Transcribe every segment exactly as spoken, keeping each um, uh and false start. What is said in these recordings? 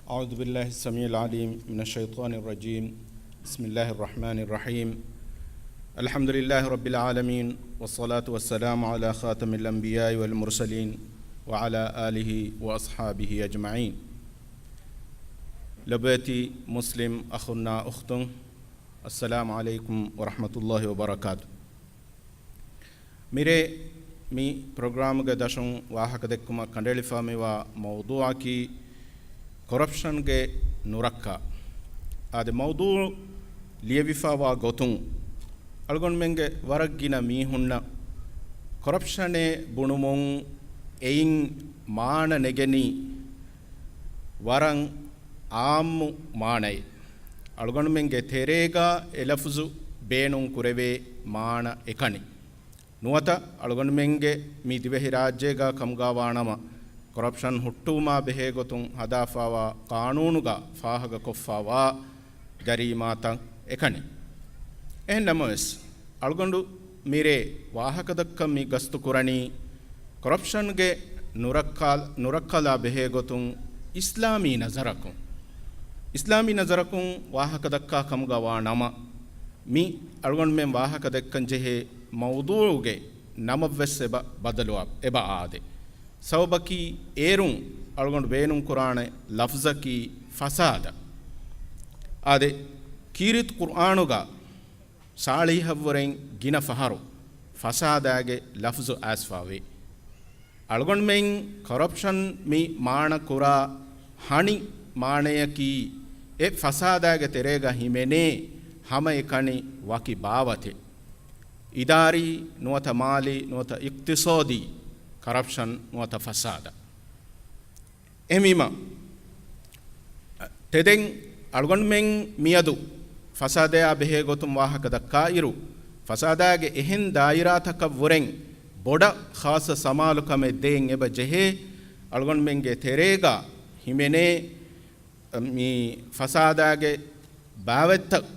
أعوذ بالله السميع العليم من الشيطان الرجيم. بسم الله الرحمن الرحيم. الحمد لله رب العالمين، والصلاة والسلام على خاتم الأنبياء والمرسلين، وعلى آله وأصحابه أجمعين. ލޮބުވެތި މުސްލިމް އަޚުންނާ އުޚްތުން، السلام عليكم ورحمة الله وبركاته. މިރޭ މި ޕްރޮގްރާމުގެ ދަށުން ވާހަކަދެއްކުމަށް ކަނޑައެޅިފާ މިވާ މައުޟޫޢަކީ ކޮރަޕްޝަންގެ ނުރައްކާ. އާދެ، މައުޟޫޢު ލިޔެވިފާވާ ގޮތުން އަޅުގަނޑުމެންގެ ވަރަށް ގިނަ މީހުންނަށް ކޮރަޕްޝަނޭ ބުނުމުން އެއިން މާނަ ނެގެނީ ވަރަށް އާއްމު މާނައެއް. އަޅުގަނޑުމެންގެ ތެރޭގަ އެ ލަފުޒު ބޭނުން ކުރެވޭ މާނަ އެކަނި. ނުވަތަ އަޅުގަނޑުމެންގެ މި ދިވެހިރާއްޖޭގަ ކަމުގަ ވާނަމަ، ކޮރަޕްޝަން ހުއްޓުވުމާ ބެހޭ ގޮތުން ހަދާފާވާ ޤާނޫނުގަ ފާހަގަކޮށްފާވާ ޖަރީމާތައް އެކަނި. އެހެން ނަމަވެސް، އަޅުގަނޑު މިރޭ ވާހަކަދައްކަން މި ގަސްތު ކުރަނީ، ކޮރަޕްޝަންގެ ނުރައްކާ-، ނުރައްކަލާ ބެހޭ ގޮތުން އިސްލާމީ ނަޒަރަކުން، އިސްލާމީ ނަޒަރަކުން ވާހަކަދައްކާ ކަމުގަ ވާ ނަމަ، މި އަޅުގަނޑުމެން ވާހަކަދެއްކަން ޖެހޭ މައުޟޫޢުގެ ނަމަށްވެސް އެބަ ބަދަލުވާ، އެބަ އާދޭ. ސަބަބަކީ، އޭރުން އަޅުގަނޑު ބޭނުންކުރާނެ ލަފްޒަކީ ފަސާދަ. އާދެ، ކީރިތި ޤުރްއާނުގަ ޞާޅީހަށްވުރެން ގިނަ ފަހަރު ފަސާދާގެ ލަފްޒު އައިސްފާވޭ. އަޅުގަނޑުމެން ކޮރަޕްޝަން މި މާނަ ކުރާ ހަނި މާނަޔަކީ، އެ ފަސާދާގެ ތެރޭގަ ހިމެނޭ ހަމައެކަނި ވަކި ބާވަތެއް. އިދާރީ ނުވަތަ މާލީ ނުވަތަ އިޤްތިޞާދީ ކަރަޕްޝަން ނުވަތަ ފަސާދަ. އެހެންވީމަ، ތެދެއް، އަޅުގަނޑުމެން މިއަދު ފަސާދަޔާ ބެހޭ ގޮތުން ވާހަކަ ދައްކާ އިރު، ފަސާދާގެ އެހެން ދާއިރާތަކަށް ވުރެން ބޮޑަށް ޚާއްޞަ ސަމާލުކަމެއް ދޭން އެބަ ޖެހޭ. އަޅުގަނޑުމެންގެ ތެރޭގަ ހިމެނޭ މި ފަސާދާގެ ބާވަތްތައް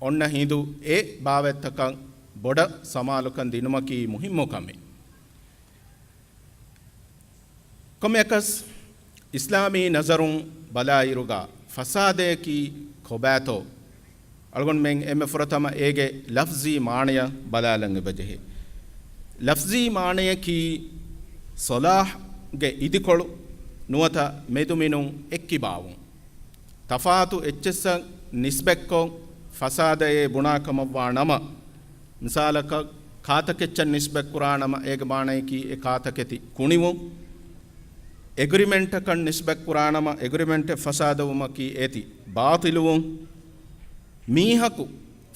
އޮންނަ ހިނދު އެ ބާވަތްތަކަށް ބޮޑަށް ސަމާލުކަން ދިނުމަކީ މުހިއްމު ކަމެއް. ކޮންމެއަކަސް، އިސްލާމީ ނަޒަރުން ބަލާއިރުގަ ފަސާދަޔަކީ ކޮބާތޯ؟ އަޅުގަނޑުމެން އެންމެ ފުރަތަމަ އޭގެ ލަފްޒީ މާނަޔަށް ބަލާލަން އެބަޖެހޭ. ލަފްޒީ މާނަޔަކީ ޞަލާޙްގެ އިދިކޮޅު ނުވަތަ މެދުމިނުން އެއްކިބާވުން. ތަފާތު އެއްޗެއްސަށް ނިސްބަތްކޮށް ފަސާދައޭ ބުނާ ކަމަށްވާ ނަމަ، މިސާލަކަށް، ކާތަކެއްޗަށް ނިސްބަތްކުރާ ނަމަ، އޭގެ މާނަޔަކީ އެ ކާތަކެތި ކުނިވުން. އެގްރިމެންޓަކަށް ނިސްބަތްކުރާ ނަމަ، އެގްރިމެންޓެއް ފަސާދަވުމަކީ އޭތި ބާޠިލުވުން. މީހަކު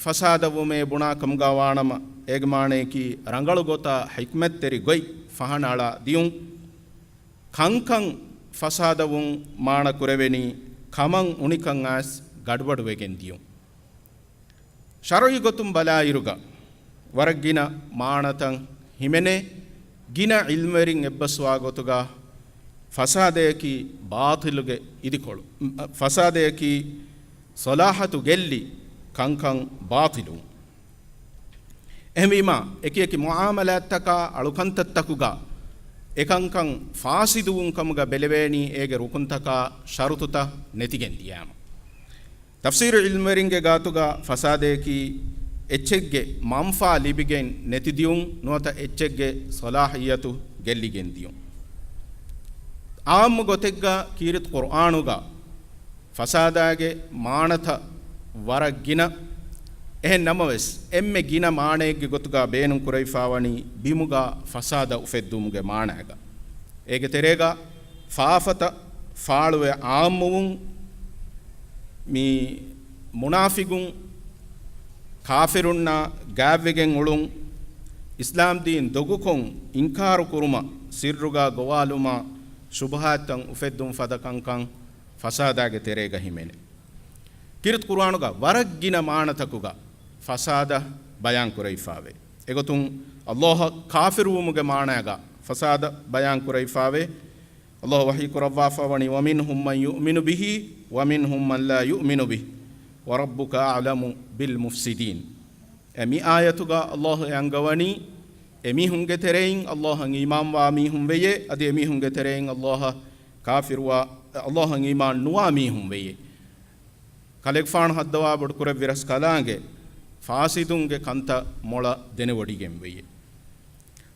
ފަސާދަވުމޭ ބުނާ ކަމުގަ ވާނަމަ، އޭގެ މާނަޔަކީ ރަނގަޅު ގޮތާ ޙިކްމަތްތެރި ގޮތް ފަހަނައަޅާ ދިޔުން. ކަންކަން ފަސާދަވުން މާނަ ކުރެވެނީ ކަމަށް އުނިކަން އައިސް ގަޑުބަޑުވެގެން ދިޔުން. ޝަރުޢީ ގޮތުން ބަލާއިރުގަ ވަރަށް ގިނަ މާނަތައް ހިމެނޭ. ގިނަ ޢިލްމުވެރިން އެއްބަސްވާ ގޮތުގަ ފަސާދަޔަކީ ބާޠިލުގެ އިދިކޮޅު، ފަސާދަޔަކީ ޞަލާޙަތު ގެއްލި ކަންކަން ބާޠިލު. އެހެންވީމާ، އެކިއެކި މުޢާމަލާތްތަކާ އަޅުކަންތައްތަކުގަ އެކަންކަން ފާސިދުވުން ކަމުގަ ބެލެވޭނީ އޭގެ ރުކުންތަކާ ޝަރުޠުތައް ނެތިގެން ދިޔާމަ. ތަފްސީރު ޢިލްމުވެރިންގެ ގާތުގަ ފަސާދަޔަކީ އެއްޗެއްގެ މަންފާ ލިބިގެން ނެތިދިޔުން ނުވަތަ އެއްޗެއްގެ ޞަލާޙިއްޔަތު ގެއްލިގެން ދިޔުން. ޢާއްމު ގޮތެއްގަ ކީރިތި ޤުރްއާނުގަ ފަސާދާގެ މާނަތައް ވަރަށް ގިނަ. އެހެން ނަމަވެސް، އެންމެ ގިނަ މާނައެއްގެ ގޮތުގަ ބޭނުން ކުރެވިފާވަނީ ބިމުގަ ފަސާދަ އުފެއްދުމުގެ މާނައިގަ. އޭގެ ތެރޭގަ ފާފަތައް ފާޅުވެ ޢާއްމުވުން، މި މުނާފިގުން، ކާފިރުންނާ ގާތްވެގެން އުޅުން، އިސްލާމްދީން ދޮގުކޮށް އިންކާރު ކުރުމަށް، ސިއްރުގަ ގޮވާލުމަށް، ޝުބުހާތްތައް އުފެއްދުން ފަދަ ކަންކަން ފަސާދާގެ ތެރޭގަ ހިމެނޭ. ކީރިތި ޤުރްއާނުގަ ވަރަށް ގިނަ މާނަތަކުގަ ފަސާދަ ބަޔާން ކުރެވިފާވޭ. އެގޮތުން ﷲ އަށް ކާފިރުވުމުގެ މާނައިގަ ފަސާދަ ބަޔާން ކުރެވިފާވޭ. ﷲ ވަޙީ ކުރައްވާފަ ވަނީ، "وَمِنْهُمْ مَنْ يُؤْمِنُ بِهِ وَمِنْهُمْ مَنْ لَا يُؤْمِنُ بِهِ وَرَبُّكَ أَعْلَمُ بِالْمُفْسِدِينَ." އެ މި އާޔަތުގަ ﷲ އެ އަންގަވަނީ، އެމީހުންގެ ތެރެއިން ﷲ އަށް އީމާންވާ މީހުން ވެޔޭ، އަދި އެމީހުންގެ ތެރެއިން ﷲ އަށް ކާފިރުވާ، އައްލާހަށް އީމާން ނުވާ މީހުން ވެއްޔެ. ކަލޭގެފާނު ހައްދަވާ ބޮޑުކުރެއްވި ރަސްކަލާނގެ ފާސިދުންގެ ކަންތައް މޮޅަށް ދެނެވޮޑިގެން ވެއްޔެ.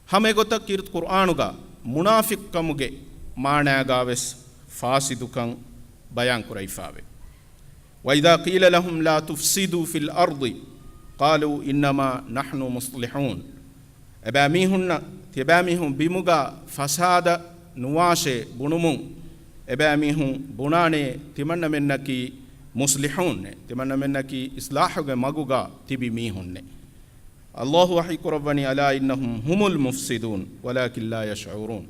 ހަމަ އެގޮތަށް ކީރިތި ޤުރްއާނުގަ މުނާފިޤުކަމުގެ މާނާގަ ވެސް ފާސިދުކަން ބަޔާން ކުރެވިފާވޭ. وَإِذَا قِيلَ لَهُمْ لَا تُفْسِدُوا فِي الْأَرْضِ قَالُوا إِنَّمَا نَحْنُ مُصْلِحُونَ. އެބައިމީހުންނަށް، ތިޔަބައިމީހުން ބިމުގަ ފަސާދަ ނުވާށޭ ބުނުމުން، އެބައިމީހުން ބުނާނެ ތިމަންނަމެންނަކީ މުޞްލިޙޫންނޭ، ތިމަންނަމެންނަކީ އިޞްލާޙުގެ މަގުގަ ތިބި މީހުންނޭ. އައްލާހު ވަޙީ ކުރައްވަނީ، أَلَا إِنَّهُمْ هُمُ الْمُفْسِدُونَ وَلَٰكِنْ لَا يَشْعُرُونَ.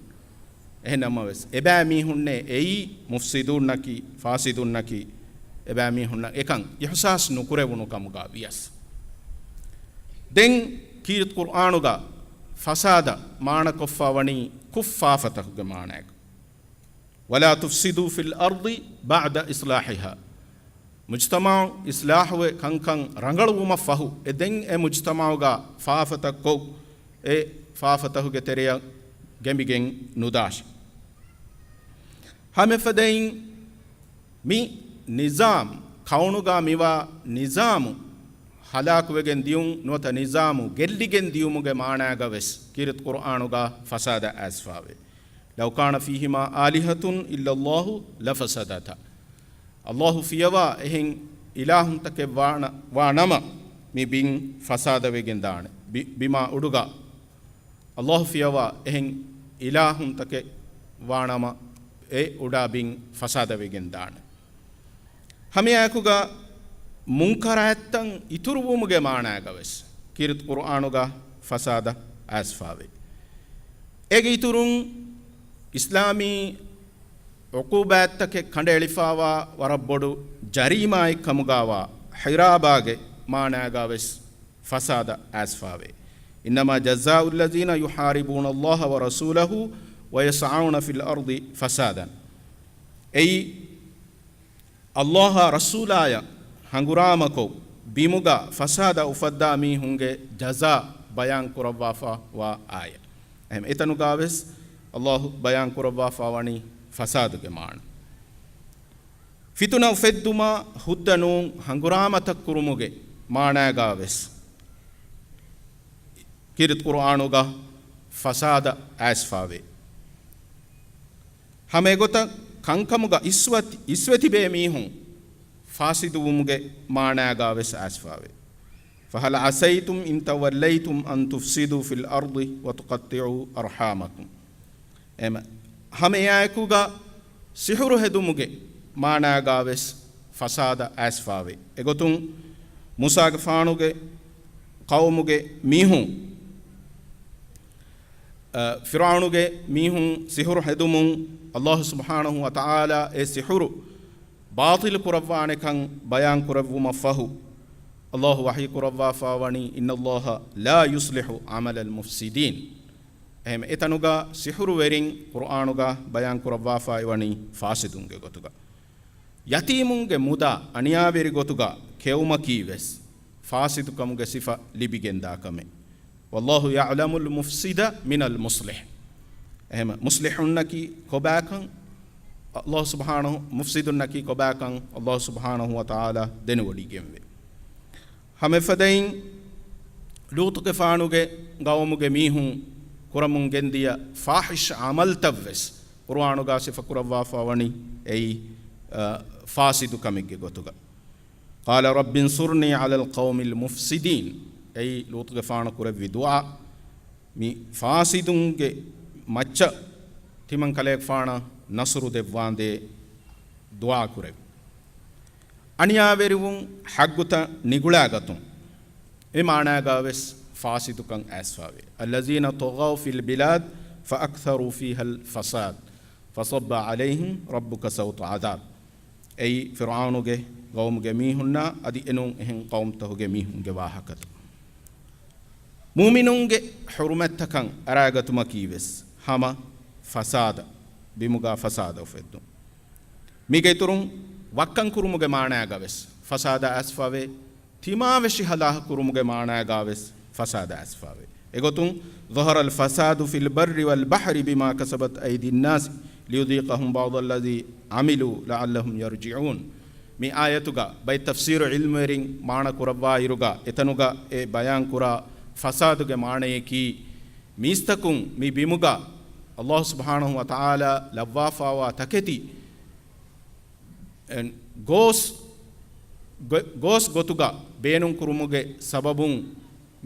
އެހެންނަމަވެސް، އެބައިމީހުންނޭ އެއީ މުފްސިދޫންނަކީ، ފާސިދުންނަކީ، އެބައިމީހުންނަށް އެކަން އިޙްސާސް ނުކުރެވުނު ކަމުގަ ވިޔަސް. ދެން ކީރިތި ޤުރްއާނުގަ ފަސާދަ މާނަކޮށްފަ ވަނީ ކުށް ފާފަތަކުގެ މާނައަކަށް. وَلَا تُفْسِدُوا فِي الْأَرْضِ بَعْدَ إِصْلَاحِهَا. މުޖްތަމަޢު އިޞްލާޙުވެ ކަންކަން ރަނގަޅުވުމަށް ފަހު، އެ ދެން އެ މުޖްތަމަޢުގަ ފާފަތައް ކޮށް، އެ ފާފަތަކުގެ ތެރެއަށް ގެނބިގެން ނުދާށި. ހަމައެފަދައިން މި ނިޒާމް، ކައުނުގަ މިވާ ނިޒާމު ހަލާކުވެގެން ދިޔުން، ނުވަތަ ނިޒާމު ގެއްލިގެން ދިޔުމުގެ މާނާގަ ވެސް ކީރިތި ޤުރްއާނުގަ ފަސާދަ އައިސްފާވޭ. لَوْ كَانَ فِيهِمَا آلِهَةٌ إِلَّا اللَّهُ لَفَسَدَتَا. އައްލާހު ފިޔަވާ އެހެން އިލާހުންތަކެއް ވާ ނަ-، ވާ ނަމަ، މި ބިން ފަސާދަވެގެން ދާނެ. ބި-، ބިމާ އުޑުގަ އައްލާހު ފިޔަވާ އެހެން އިލާހުންތަކެއް ވާ ނަމަ، އެ އުޑާ ބިން ފަސާދަވެގެން ދާނެ. ހަމައެއާއެކުގަ މުންކަރާތްތައް އިތުރުވުމުގެ މާނާގަ ވެސް ކީރިތި ޤުރްއާނުގަ ފަސާދަ އައިސްފާވޭ. އޭގެ އިތުރުން، އިސްލާމީ ޢުޤޫބާތްތަކެއް ކަނޑައެޅިފާވާ ވަރަށް ބޮޑު ޖަރީމާއެއް ކަމުގަވާ ހިރާބާގެ މާނާގަ ވެސް ފަސާދަ އައިސްފާވޭ. إِنَّمَا جَزَاءُ الَّذِينَ يُحَارِبُونَ اللَّهَ وَرَسُولَهُ وَيَسْعَوْنَ فِي الْأَرْضِ فَسَادًا. އެއީ، އައްލާހާ ރަސޫލާޔަށް ހަނގުރާމަކޮށް، ބިމުގަ ފަސާދަ އުފައްދާ މީހުންގެ ޖަޒާ ބަޔާން ކުރައްވާފަ ވާ އާޔަތް. އެހެން އެތަނުގަ ވެސް އައްލާހު ބަޔާން ކުރައްވާފަ ވަނީ ފަސާދުގެ މާނަ. ފިތުނަ އުފެއްދުމާ ހުއްދަ ނޫން ހަނގުރާމަތައް ކުރުމުގެ މާނާގަ ވެސް ކީރިތި ޤުރުއާނުގަ ފަސާދަ އައިސްފާވޭ. ހަމަ އެގޮތަށް ކަންކަމުގަ އިސްވަތި-، އިސްވެތިބޭ މީހުން ފާސިދުވުމުގެ މާނާގަ ވެސް އައިސްފާވޭ. فَهَلْ عَسَيْتُمْ إِنْ تَوَلَّيْتُمْ أَنْ تُفْسِدُوا فِي الْأَرْضِ وَتُقَطِّعُوا أَرْحَامَكُمْ. އެމަ-، ހަމަ އެއާއެކުގަ ސިޙުރު ހެދުމުގެ މާނާގަ ވެސް ފަސާދަ އައިސްފާވޭ. އެގޮތުން މޫސާގެފާނުގެ ޤައުމުގެ މީހުން، އަ، ފިރްޢައުނުގެ މީހުން ސިޙުރު ހެދުމުން، އައްލާހު ސުބްޙާނަހު ވަތަޢާލާ އެ ސިޙުރު ބާޠިލު ކުރައްވާނެކަން ބަޔާން ކުރެއްވުމަށްފަހު، އައްލާހު ވަޙީ ކުރައްވާފަ ވަނީ، إِنَّ اللَّهَ لَا يُصْلِحُ عَمَلَ الْمُفْسِدِينَ. އެހެން އެތަނުގަ ސިޙުރުވެރިން ޤުރުއާނުގަ ބަޔާން ކުރައްވާފައި ވަނީ ފާސިދުންގެ ގޮތުގަ. ޔަތީމުންގެ މުދާ އަނިޔާވެރި ގޮތުގަ ކެއުމަކީ ވެސް ފާސިދުކަމުގެ ސިފަ ލިބިގެންދާ ކަމެއް. وَاللَّهُ يَعْلَمُ الْمُفْسِدَ مِنَ الْمُصْلِحِ. އެހެން މުޞްލިޙުންނަކީ ކޮބާކަން އައްލާހު ސުބްޙާނަހު، މުފްސިދުންނަކީ ކޮބާކަން އައްލާހު ސުބްޙާނަހު ވަތަޢާލާ ދެނެވޮޑިގެންވޭ. ހަމައެފަދައިން ލޫޠުގެފާނުގެ ޤައުމުގެ މީހުން ކުރަމުން ގެންދިޔަ ފާޙިޝް ޢަމަލްތައްވެސް ޤުރުއާނުގަ ސިފަކުރައްވާފަ ވަނީ އެއީ، އަ، ފާސިދު ކަމެއްގެ ގޮތުގަ. قَالَ رَبِّ انْصُرْنِي عَلَى الْقَوْمِ الْمُفْسِدِينَ. އެއީ ލޫޠުގެފާނު ކުރެއްވި ދުޢާ. މި ފާސިދުންގެ މައްޗަށް ތިމަން ކަލޭގެފާނަށް ނަޞްރު ދެއްވާނދޭ ދުޢާ ކުރެވި. އަނިޔާވެރިވުން، ޙައްޤުތައް ނިގުޅާގަތުން، އެ މާނާގަ ވެސް ފާސިދުކަން އައިސްފާވޭ. الَّذِينَ طَغَوْا فِي الْبِلَادِ فَأَكْثَرُوا فِيهَا الْفَسَادَ فَصَبَّ عَلَيْهِمْ رَبُّكَ سَوْطَ عَذَابٍ. އެއީ ފިރްޢައުނުގެ ޤައުމުގެ މީހުންނާ އަދި އެނޫން އެހެން ޤައުމުތަކުގެ މީހުންގެ ވާހަކަތައް. މުއުމިނުންގެ ޙުރުމަތްތަކަށް އަރާގަތުމަކީ ވެސް ހަމަ ފަސާދަ، ބިމުގަ ފަސާދަ އުފެއްދުން. މީގެ އިތުރުން ވައްކަން ކުރުމުގެ މާނާގަ ވެސް ފަސާދަ އައިސްފާވޭ، ތިމާވެށި ހަލާކު ކުރުމުގެ މާނާގަ ވެސް ފަސާދަ އައިސްފާވޭ. އެގޮތުން، ظَهَرَ الْفَسَادُ فِي الْبَرِّ وَالْبَحْرِ بِمَا كَسَبَتْ أَيْدِي النَّاسِ لِيُذِيقَهُمْ بَعْضَ الَّذِي عَمِلُوا لَعَلَّهُمْ يَرْجِعُونَ. މި އާޔަތުގަ ބައެއް ތަފްސީރު ޢިލްމުވެރިން މާނަ ކުރައްވާ އިރުގަ، އެތަނުގަ އެ ބަޔާން ކުރާ ފަސާދުގެ މާނަޔަކީ، މީސްތަކުން މި ބިމުގަ ﷲ ސުބްޙާނަހޫ ވަތަޢާލާ ލައްވާފާވާ ތަކެތި އެން ގޯސް، ގޮ-، ގޯސް ގޮތުގަ ބޭނުންކުރުމުގެ ސަބަބުން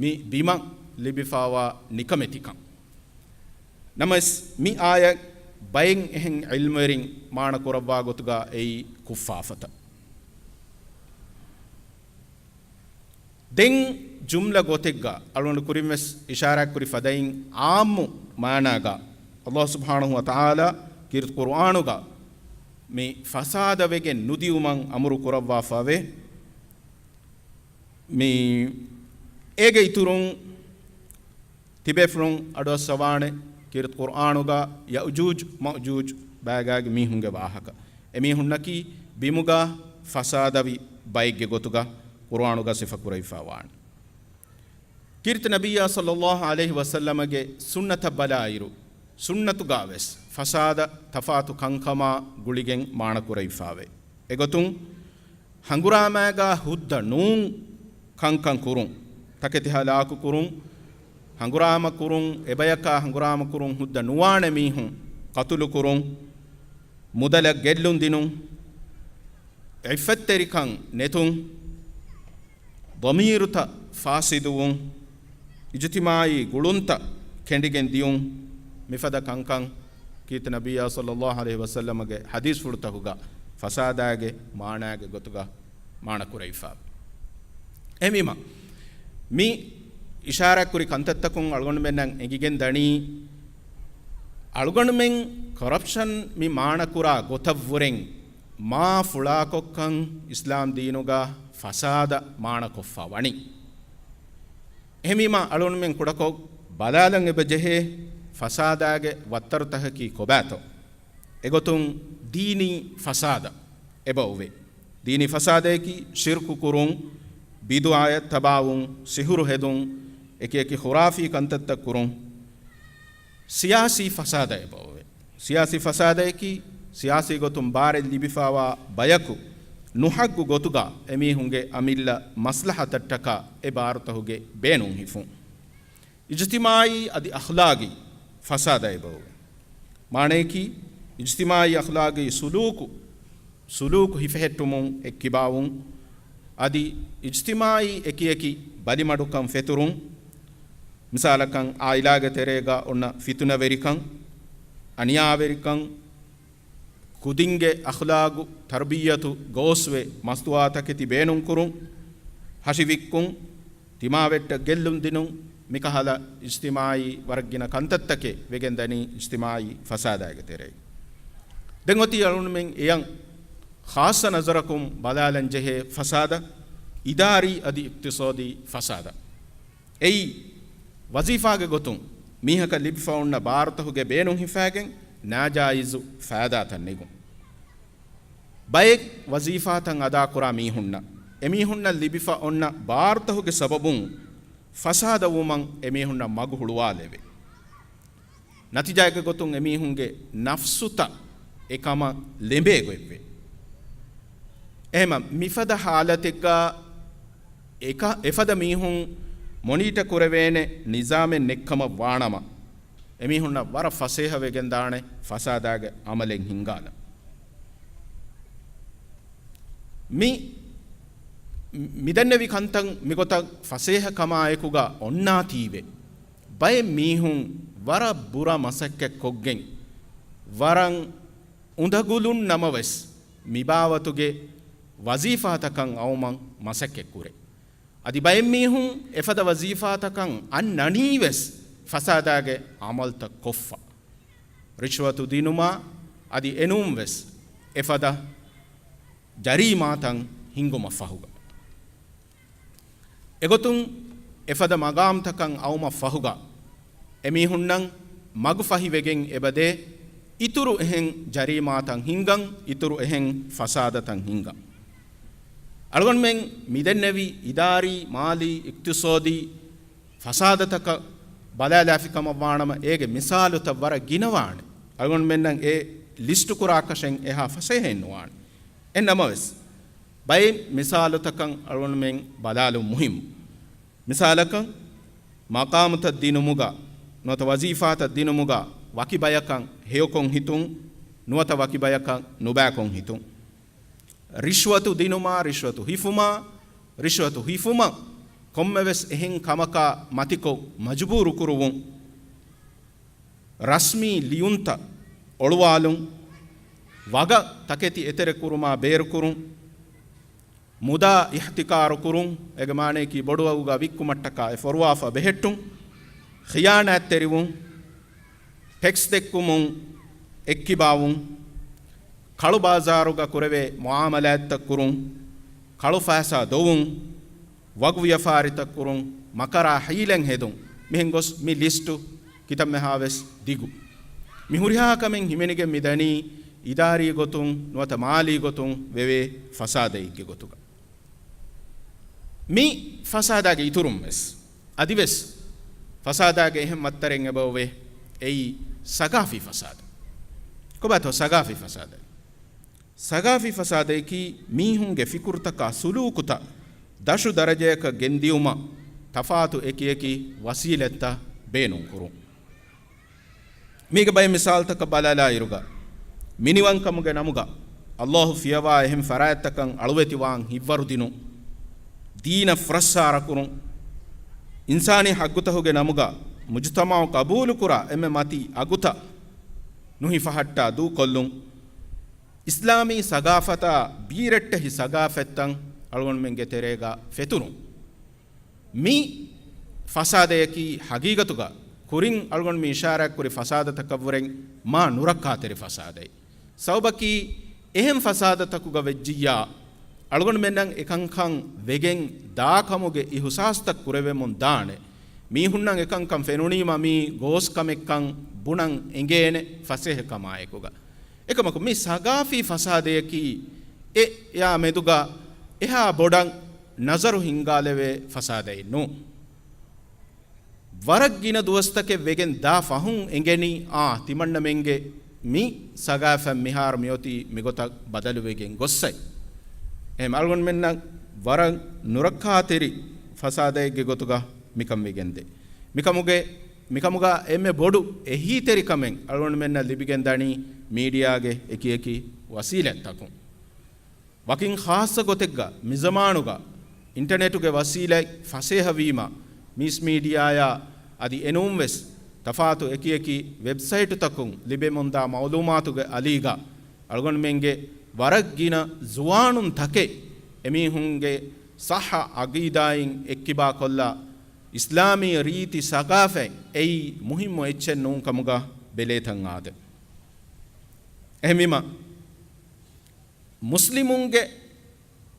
މި ބިމަށް ލިބިފާވާ ނިކަމެތިކަން. ނަމަވެސް، މި އާޔަތް ބައެއް އެހެން ޢިލްމުވެރިން މާނަ ކުރައްވާ ގޮތުގަ އެއީ ކުށްފާފަތައް. ދެން ޖުމްލަ ގޮތެއްގަ އަޅުގަނޑު ކުރިންވެސް އިޝާރާތްކުރި ފަދައިން، ޢާއްމު މާނާގަ ﷲ ސުބްޙާނަހޫ ވަތަޢާލާ ކީރިތި ޤުރުއާނުގަ މި ފަސާދަވެގެން ނުދިއުމަށް އަމުރު ކުރައްވާފަވޭ. މި އޭގެ އިތުރުން ތިބޭފުޅުން އަޑުއައްސަވާނެ ކީރިތި ޤުރުއާނުގަ ޔައުޖޫޖު މައުޖޫޖު ބައިގާގެ މީހުންގެ ވާހަކަ. އެމީހުންނަކީ ބިމުގަ ފަސާދަވި ބައެއްގެ ގޮތުގަ ޤުރުއާނުގަ ސިފަކުރެވިފައިވާނެ. ކީރިތި ނަބިއްޔާ ޞައްލައްލާހު ޢަލައިހި ވަސައްލަމަގެ ސުންނަތަށް ބަލާއިރު، ސުންނަތުގަވެސް ފަސާދަ ތަފާތު ކަންކަމާ ގުޅިގެން މާނަކުރެވިފައިވޭ. އެގޮތުން، ހަނގުރާމައިގާ ހުއްދަ ނޫން ކަންކަން ކުރުން، ތަކެތި ހަލާކު ކުރުން، ހަނގުރާމަ ކުރުން، އެބަޔަކާ ހަނގުރާމަ ކުރުން ހުއްދަ ނުވާނެ މީހުން ޤަތުލު ކުރުން، މުދަލަށް ގެއްލުން ދިނުން، ޢިއްފަތްތެރިކަން ނެތުން، ޟަމީރުތައް ފާސިދުވުން، އިޖުތިމާޢީ ގުޅުންތައް ކެނޑިގެން ދިޔުން، މިފަދަ ކަންކަން ކީރިތި ނަބިއްޔާ ޞައްލައްލާހު ޢަލައިހި ވަސައްލަމަގެ ޙަދީޘްފުޅުތަކުގަ ފަސާދާގެ މާނާގެ ގޮތުގަ މާނަކުރެވިފަ. އެހެންވީމަ، މި އިޝާރާތްކުރި ކަންތައްތަކުން އަޅުގަނޑުމެންނަށް އެނގިގެން ދަނީ، އަޅުގަނޑުމެން ކޮރަޕްޝަން މި މާނަކުރާ ގޮތަށްވުރެން މާ ފުޅާކޮށްކަން އިސްލާމް ދީނުގަ ފަސާދަ މާނަކޮށްފަ ވަނީ. އެހެންވީމަ، އަޅުގަނޑުމެން ކުޑަކޮށް ބަލާލަން އެބަ ޖެހޭ ފަސާދާގެ ވައްތަރުތަކަކީ ކޮބާތޯ؟ އެގޮތުން ދީނީ ފަސާދަ އެބަ އޮވޭ. ދީނީ ފަސާދަޔަކީ ޝިރްކު ކުރުން، ބިދުޢައަށް ތަބާވުން، ސިހުރު ހެދުން، އެކިއެކި ޚުރާފީ ކަންތައްތައް ކުރުން. ސިޔާސީ ފަސާދަ އެބަ އޮވޭ. ސިޔާސީ ފަސާދަޔަކީ، ސިޔާސީ ގޮތުން ބާރެއް ލިބިފާވާ ބަޔަކު ނުހައްގު ގޮތުގަ އެމީހުންގެ އަމިއްލަ މަސްލަހަތަށްޓަކާ އެ ބާރުތަކުގެ ބޭނުން ހިފުން. އިޖުތިމާޢީ އަދި އަޚްލާގީ ފަސާދަ އެބައޮވޭ. މާނަޔަކީ، އިޖުތިމާޢީ އަޚްލާގީ ސުލޫކު، ސުލޫކު ހިފެހެއްޓުމުން އެއްކިބާވުން، އަދި އިޖުތިމާޢީ އެކިއެކި ބަލިމަޑުކަން ފެތުރުން، މިސާލަކަށް އާއިލާގެ ތެރޭގަ އޮންނަ ފިތުނަވެރިކަން، އަނިޔާވެރިކަން، ކުދިންގެ އަޚްލާގު ތަރުބިއްޔަތު ގޯސްވެ މަސްތުވާތަކެތި ބޭނުންކުރުން، ހަށިވިއްކުން، ތިމާވެއްޓަށް ގެއްލުން ދިނުން، މިކަހަލަ އިޖްތިމާޢީ ވަރަށް ގިނަ ކަންތައްތަކެއް ވެގެން ދަނީ އިޖްތިމާޢީ ފަސާދާގެ ތެރޭގަ. ދެން އޮތީ އަޅުގަނޑުމެން އެޔަށް ޚާއްޞަ ނަޒަރަކުން ބަލާލަން ޖެހޭ ފަސާދަ، އިދާރީ އަދި އިޤްތިޞާދީ ފަސާދަ. އެއީ، ވަޒީފާގެ ގޮތުން މީހަކަށް ލިބިފަ އޮންނަ ބާރުތަކުގެ ބޭނުން ހިފާގެން ނާޖާއިޒު ފައިދާތައް ނެގުން. ބައެއް ވަޒީފާތައް އަދާކުރާ މީހުންނަށް، އެމީހުންނަށް ލިބިފަ އޮންނަ ބާރުތަކުގެ ސަބަބުން ފަސާދަވުމަށް އެމީހުންނަށް މަގު ހުޅުވާލެވޭ. ނަތީޖާގެ ގޮތުން އެމީހުންގެ ނަފްސުތައް އެކަމަށް ލެނބޭ ގޮތްވޭ. އެހެމަ މިފަދަ ހާލަތެއްގަ އެކަ-، އެފަދަ މީހުން މޮނީޓަ ކުރެވޭނެ ނިޒާމެއް ނެއްކަމަށް ވާނަމަ، އެމީހުންނަށް ވަރަށް ފަސޭހަ ވެގެންދާނެ ފަސާދާގެ އަމަލެއް ހިންގާލަން. މި، މިދެންނެވި ކަންތައް މިގޮތަށް ފަސޭހަ ކަމާއެކުގަ އޮންނާތީވެ، ބައެއް މީހުން ވަރަށް ބުރަ މަސައްކަތްކޮށްގެން، ވަރަށް އުނދަގުލުން ނަމަވެސް، މިބާވަތުގެ ވަޒީފާތަކަށް އައުމަށް މަސައްކަތްކުރޭ. އަދި ބައެއް މީހުން އެފަދަ ވަޒީފާތަކަށް އަންނަނީވެސް ފަސާދާގެ އަމަލްތައް ކޮށްފަ. ރިޝްވަތު ދިނުމާ އަދި އެނޫންވެސް އެފަދަ ޖަރީމާތައް ހިންގުމަށް ފަހުގަ. އެގޮތުން އެފަދަ މަގާމްތަކަށް އައުމަށް ފަހުގަ، އެމީހުންނަށް މަގުފަހިވެގެން އެބަދޭ އިތުރު އެހެން ޖަރީމާތައް ހިންގަން، އިތުރު އެހެން ފަސާދަތައް ހިންގަން. އަޅުގަނޑުމެން މިދެންނެވި އިދާރީ، މާލީ، އިޤްތިޞާދީ ފަސާދަތަކަށް ބަލާލާފިކަމަށްވާނަމަ، އޭގެ މިސާލުތައް ވަރަށް ގިނަވާނެ. އަޅުގަނޑުމެންނަށް އެ ލިސްޓުކުރާކަށެއް އެހާ ފަސޭހައެއް ނުވާނެ. އެހެން ނަމަވެސް، ބައެއް މިސާލުތަކަށް އަޅުގަނޑުމެން ބަލާލުން މުހިއްމު. މިސާލަކަށް، މަޤާމުތައް ދިނުމުގަ، ނުވަތަ ވަޒީފާތައް ދިނުމުގަ ވަކި ބަޔަކަށް ހެޔޮކޮށް ހިތުން، ނުވަތަ ވަކި ބަޔަކަށް ނުބައިކޮށް ހިތުން. ރިޝްވަތު ދިނުމާ، ރިޝްވަތު ހިފުމާ، ރިޝްވަތު ހިފުމަށް ކޮންމެވެސް އެހެން ކަމަކާ މަތިކޮށް މަޖުބޫރު ކުރުވުން. ރަސްމީ ލިޔުންތައް އޮޅުވާލުން، ވަގަށް ތަކެތި އެތެރެ ކުރުމާ ބޭރުކުރުން، މުދާ އިޙްތިކާރު ކުރުން، އޭގެ މާނަޔަކީ ބޮޑު ވަގުގަ ވިއްކުމަށްޓަކާ އެ ފޮރުވާފަ ބެހެއްޓުން، ޚިޔާނާތްތެރިވުން، ޓެކްސް ދެއްކުމުން އެއްކިބާވުން، ކަޅު ބާޒާރުގަ ކުރެވޭ މުއާމަލާތްތައް ކުރުން، ކަޅު ފައިސާ ދޮވުން، ވަގު ވިޔަފާރިތައް ކުރުން، މަކަރާ ހީލަތް ހެދުން، މިހެން ގޮސް މި ލިސްޓު ކިތައްމެހާވެސް ދިގު. މި ހުރިހާ ކަމެއް ހިމެނިގެން މިދަނީ އިދާރީ ގޮތުން ނުވަތަ މާލީ ގޮތުން ވެވޭ ފަސާދައެއްގެ ގޮތުގަ. މި ފަސާދާގެ އިތުރުން ވެސް، އަދިވެސް ފަސާދާގެ އެހެން މައްތަރެއް އެބައޮވޭ، އެއީ ސަގާފީ ފަސާދަ. ކޮބާތޯ ސަގާފީ ފަސާދަ؟ ސަގާފީ ފަސާދަޔަކީ މީހުންގެ ފިކުރުތަކާ ސުލޫކުތައް ދަށު ދަރަޖަޔަކަށް ގެންދިޔުމަށް ތަފާތު އެކިއެކި ވަސީލަތްތައް ބޭނުންކުރުން. މީގެ ބައެއް މިސާލުތަކަށް ބަލާލާއިރުގަ، މިނިވަންކަމުގެ ނަމުގަ ﷲ ފިޔަވާ އެހެން ފަރާތްތަކަށް އަޅުވެތިވާން ހިތްވަރުދިނުން، ދީނަށް ފުރައްސާރަ ކުރުން، އިންސާނީ ޙައްގުތަކުގެ ނަމުގަ މުޖުތަމަޢު ޤަބޫލުކުރާ އެންމެ މަތީ އަގުތައް ނުހިފަހައްޓާ ދޫކޮށްލުން، އިސްލާމީ ސަގާފަތާ ބީރައްޓެހި ސަގާފަތްތައް އަޅުގަނޑުމެންގެ ތެރޭގަ ފެތުރުން. މި ފަސާދަޔަކީ ހަގީގަތުގަ ކުރިން އަޅުގަނޑު މި އިޝާރާތްކުރި ފަސާދަތަކަށްވުރެން މާ ނުރައްކާތެރި ފަސާދައެއް. ސަބަބަކީ އެހެން ފަސާދަތަކުގަ ވެއްޖިއްޔާ، އަޅުގަނޑުމެންނަށް އެކަންކަން ވެގެން ދާކަމުގެ އިހުސާސްތައް ކުރެވެމުން ދާނެ. މީހުންނަށް އެކަންކަން ފެނުނީމަ މީ ގޯސް ކަމެއްކަން ބުނަން އެނގޭނެ ފަސޭހަކަމާއެކުގަ. އެކަމަކު މި ސަގާފީ ފަސާދަޔަކީ އެ އެއާ މެދުގަ އެހާ ބޮޑަށް ނަޒަރު ހިންގާލެވޭ ފަސާދައެއް ނޫން. ވަރަށް ގިނަ ދުވަސްތަކެއް ވެގެން ދާ ފަހުން އެނގެނީ، އާ، ތިމަންނަމެންގެ މި ސަގާފަތް މިހާރު މިއޮތީ މިގޮތަށް ބަދަލުވެގެން ގޮއްސައި. އެހެން އަޅުގަނޑުމެންނަށް ވަރަށް ނުރައްކާތެރި ފަސާދައެއްގެ ގޮތުގަ މިކަން ވެގެންދޭ. މިކަމުގެ، މިކަމުގަ އެންމެ ބޮޑު އެހީތެރިކަމެއް އަޅުގަނޑުމެންނަށް ލިބިގެންދަނީ މީޑިއާގެ އެކިއެކި ވަސީލަތްތަކުން. ވަކިން ޚާއްޞަ ގޮތެއްގަ މިޒަމާނުގަ އިންޓަނެޓުގެ ވަސީލަތް ފަސޭހަވީމަ، މީސް މީޑިއާޔާ އަދި އެނޫންވެސް ތަފާތު އެކިއެކި ވެބްސައިޓުތަކުން ލިބެމުންދާ މައުލޫމާތުގެ އަލީގަ އަޅުގަނޑުމެންގެ ވަރަށް ގިނަ ޒުވާނުން ތަކެއް އެމީހުންގެ ޞައްޙަ ޢަޤީދާއިން އެއްކިބާކޮށްލާ، އިސްލާމީ ރީތި ސަގާފަތް އެއީ މުހިއްމު އެއްޗެއް ނޫން ކަމުގަ ބެލޭތަން އާދެ. އެހެންވީމަ، މުސްލިމުންގެ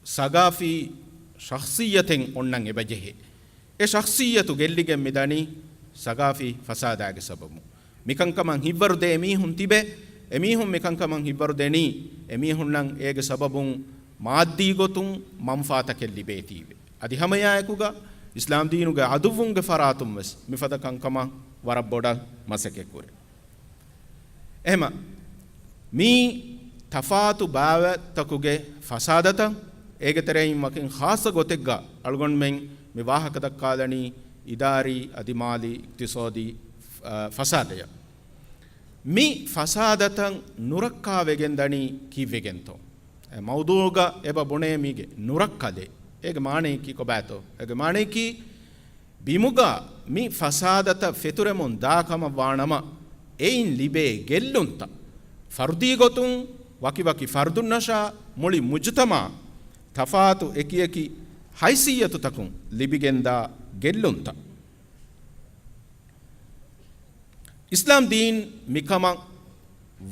ސަގާފީ ޝަޚްޞިއްޔަތެއް އޮންނަން އެބަޖެހޭ. އެ ޝަޚްޞިއްޔަތު ގެއްލިގެން މިދަނީ ސަގާފީ ފަސާދާގެ ސަބަބުން. މިކަންކަމަށް ހިތްވަރުދޭ މީހުން ތިބެ، އެމީހުން މިކަންކަމަށް ހިތްވަރުދެނީ، އެމީހުންނަށް އޭގެ ސަބަބުން މާއްދީ ގޮތުން މަންފާތަކެއް ލިބޭތީވެ. އަދި ހަމައެއާއެކުގަ އިސްލާމްދީނުގެ ޢަދުއްވުންގެ ފަރާތުން ވެސް މިފަދަ ކަންކަމަށް ވަރަށް ބޮޑަށް މަސައްކަތްކުރޭ. އެހެމަ، މީ ތަފާތު ބާވަތްތަކުގެ ފަސާދަތައް، އޭގެ ތެރެއިން ވަކިން ޚާއްޞަ ގޮތެއްގަ އަޅުގަނޑުމެން މި ވާހަކަ ދައްކާލަނީ އިދާރީ އަދި މާލީ އިޤްތިޞާދީ، އަ، ފަސާދަޔަށް. މި ފަސާދަތައް ނުރައްކާވެގެން ދަނީ ކީއްވެގެންތޯ؟ އެ މައުޟޫޢުގަ އެބަ ބުނޭ މީގެ ނުރައްކަލެއް. އޭގެ މާނަޔަކީ ކޮބާތޯ؟ އޭގެ މާނަޔަކީ ބިމުގަ މި ފަސާދަތައް ފެތުރެމުން ދާ ކަމަށް ވާނަމަ، އެއިން ލިބޭ ގެއްލުންތައް، ފަރުދީ ގޮތުން ވަކިވަކި ފަރުދުންނަށާ މުޅި މުޖުތަމަޢަށް ތަފާތު އެކިއެކި ހައިސިއްޔަތުތަކުން ލިބިގެންދާ ގެއްލުންތައް. އިސްލާމް ދީން މިކަމަށް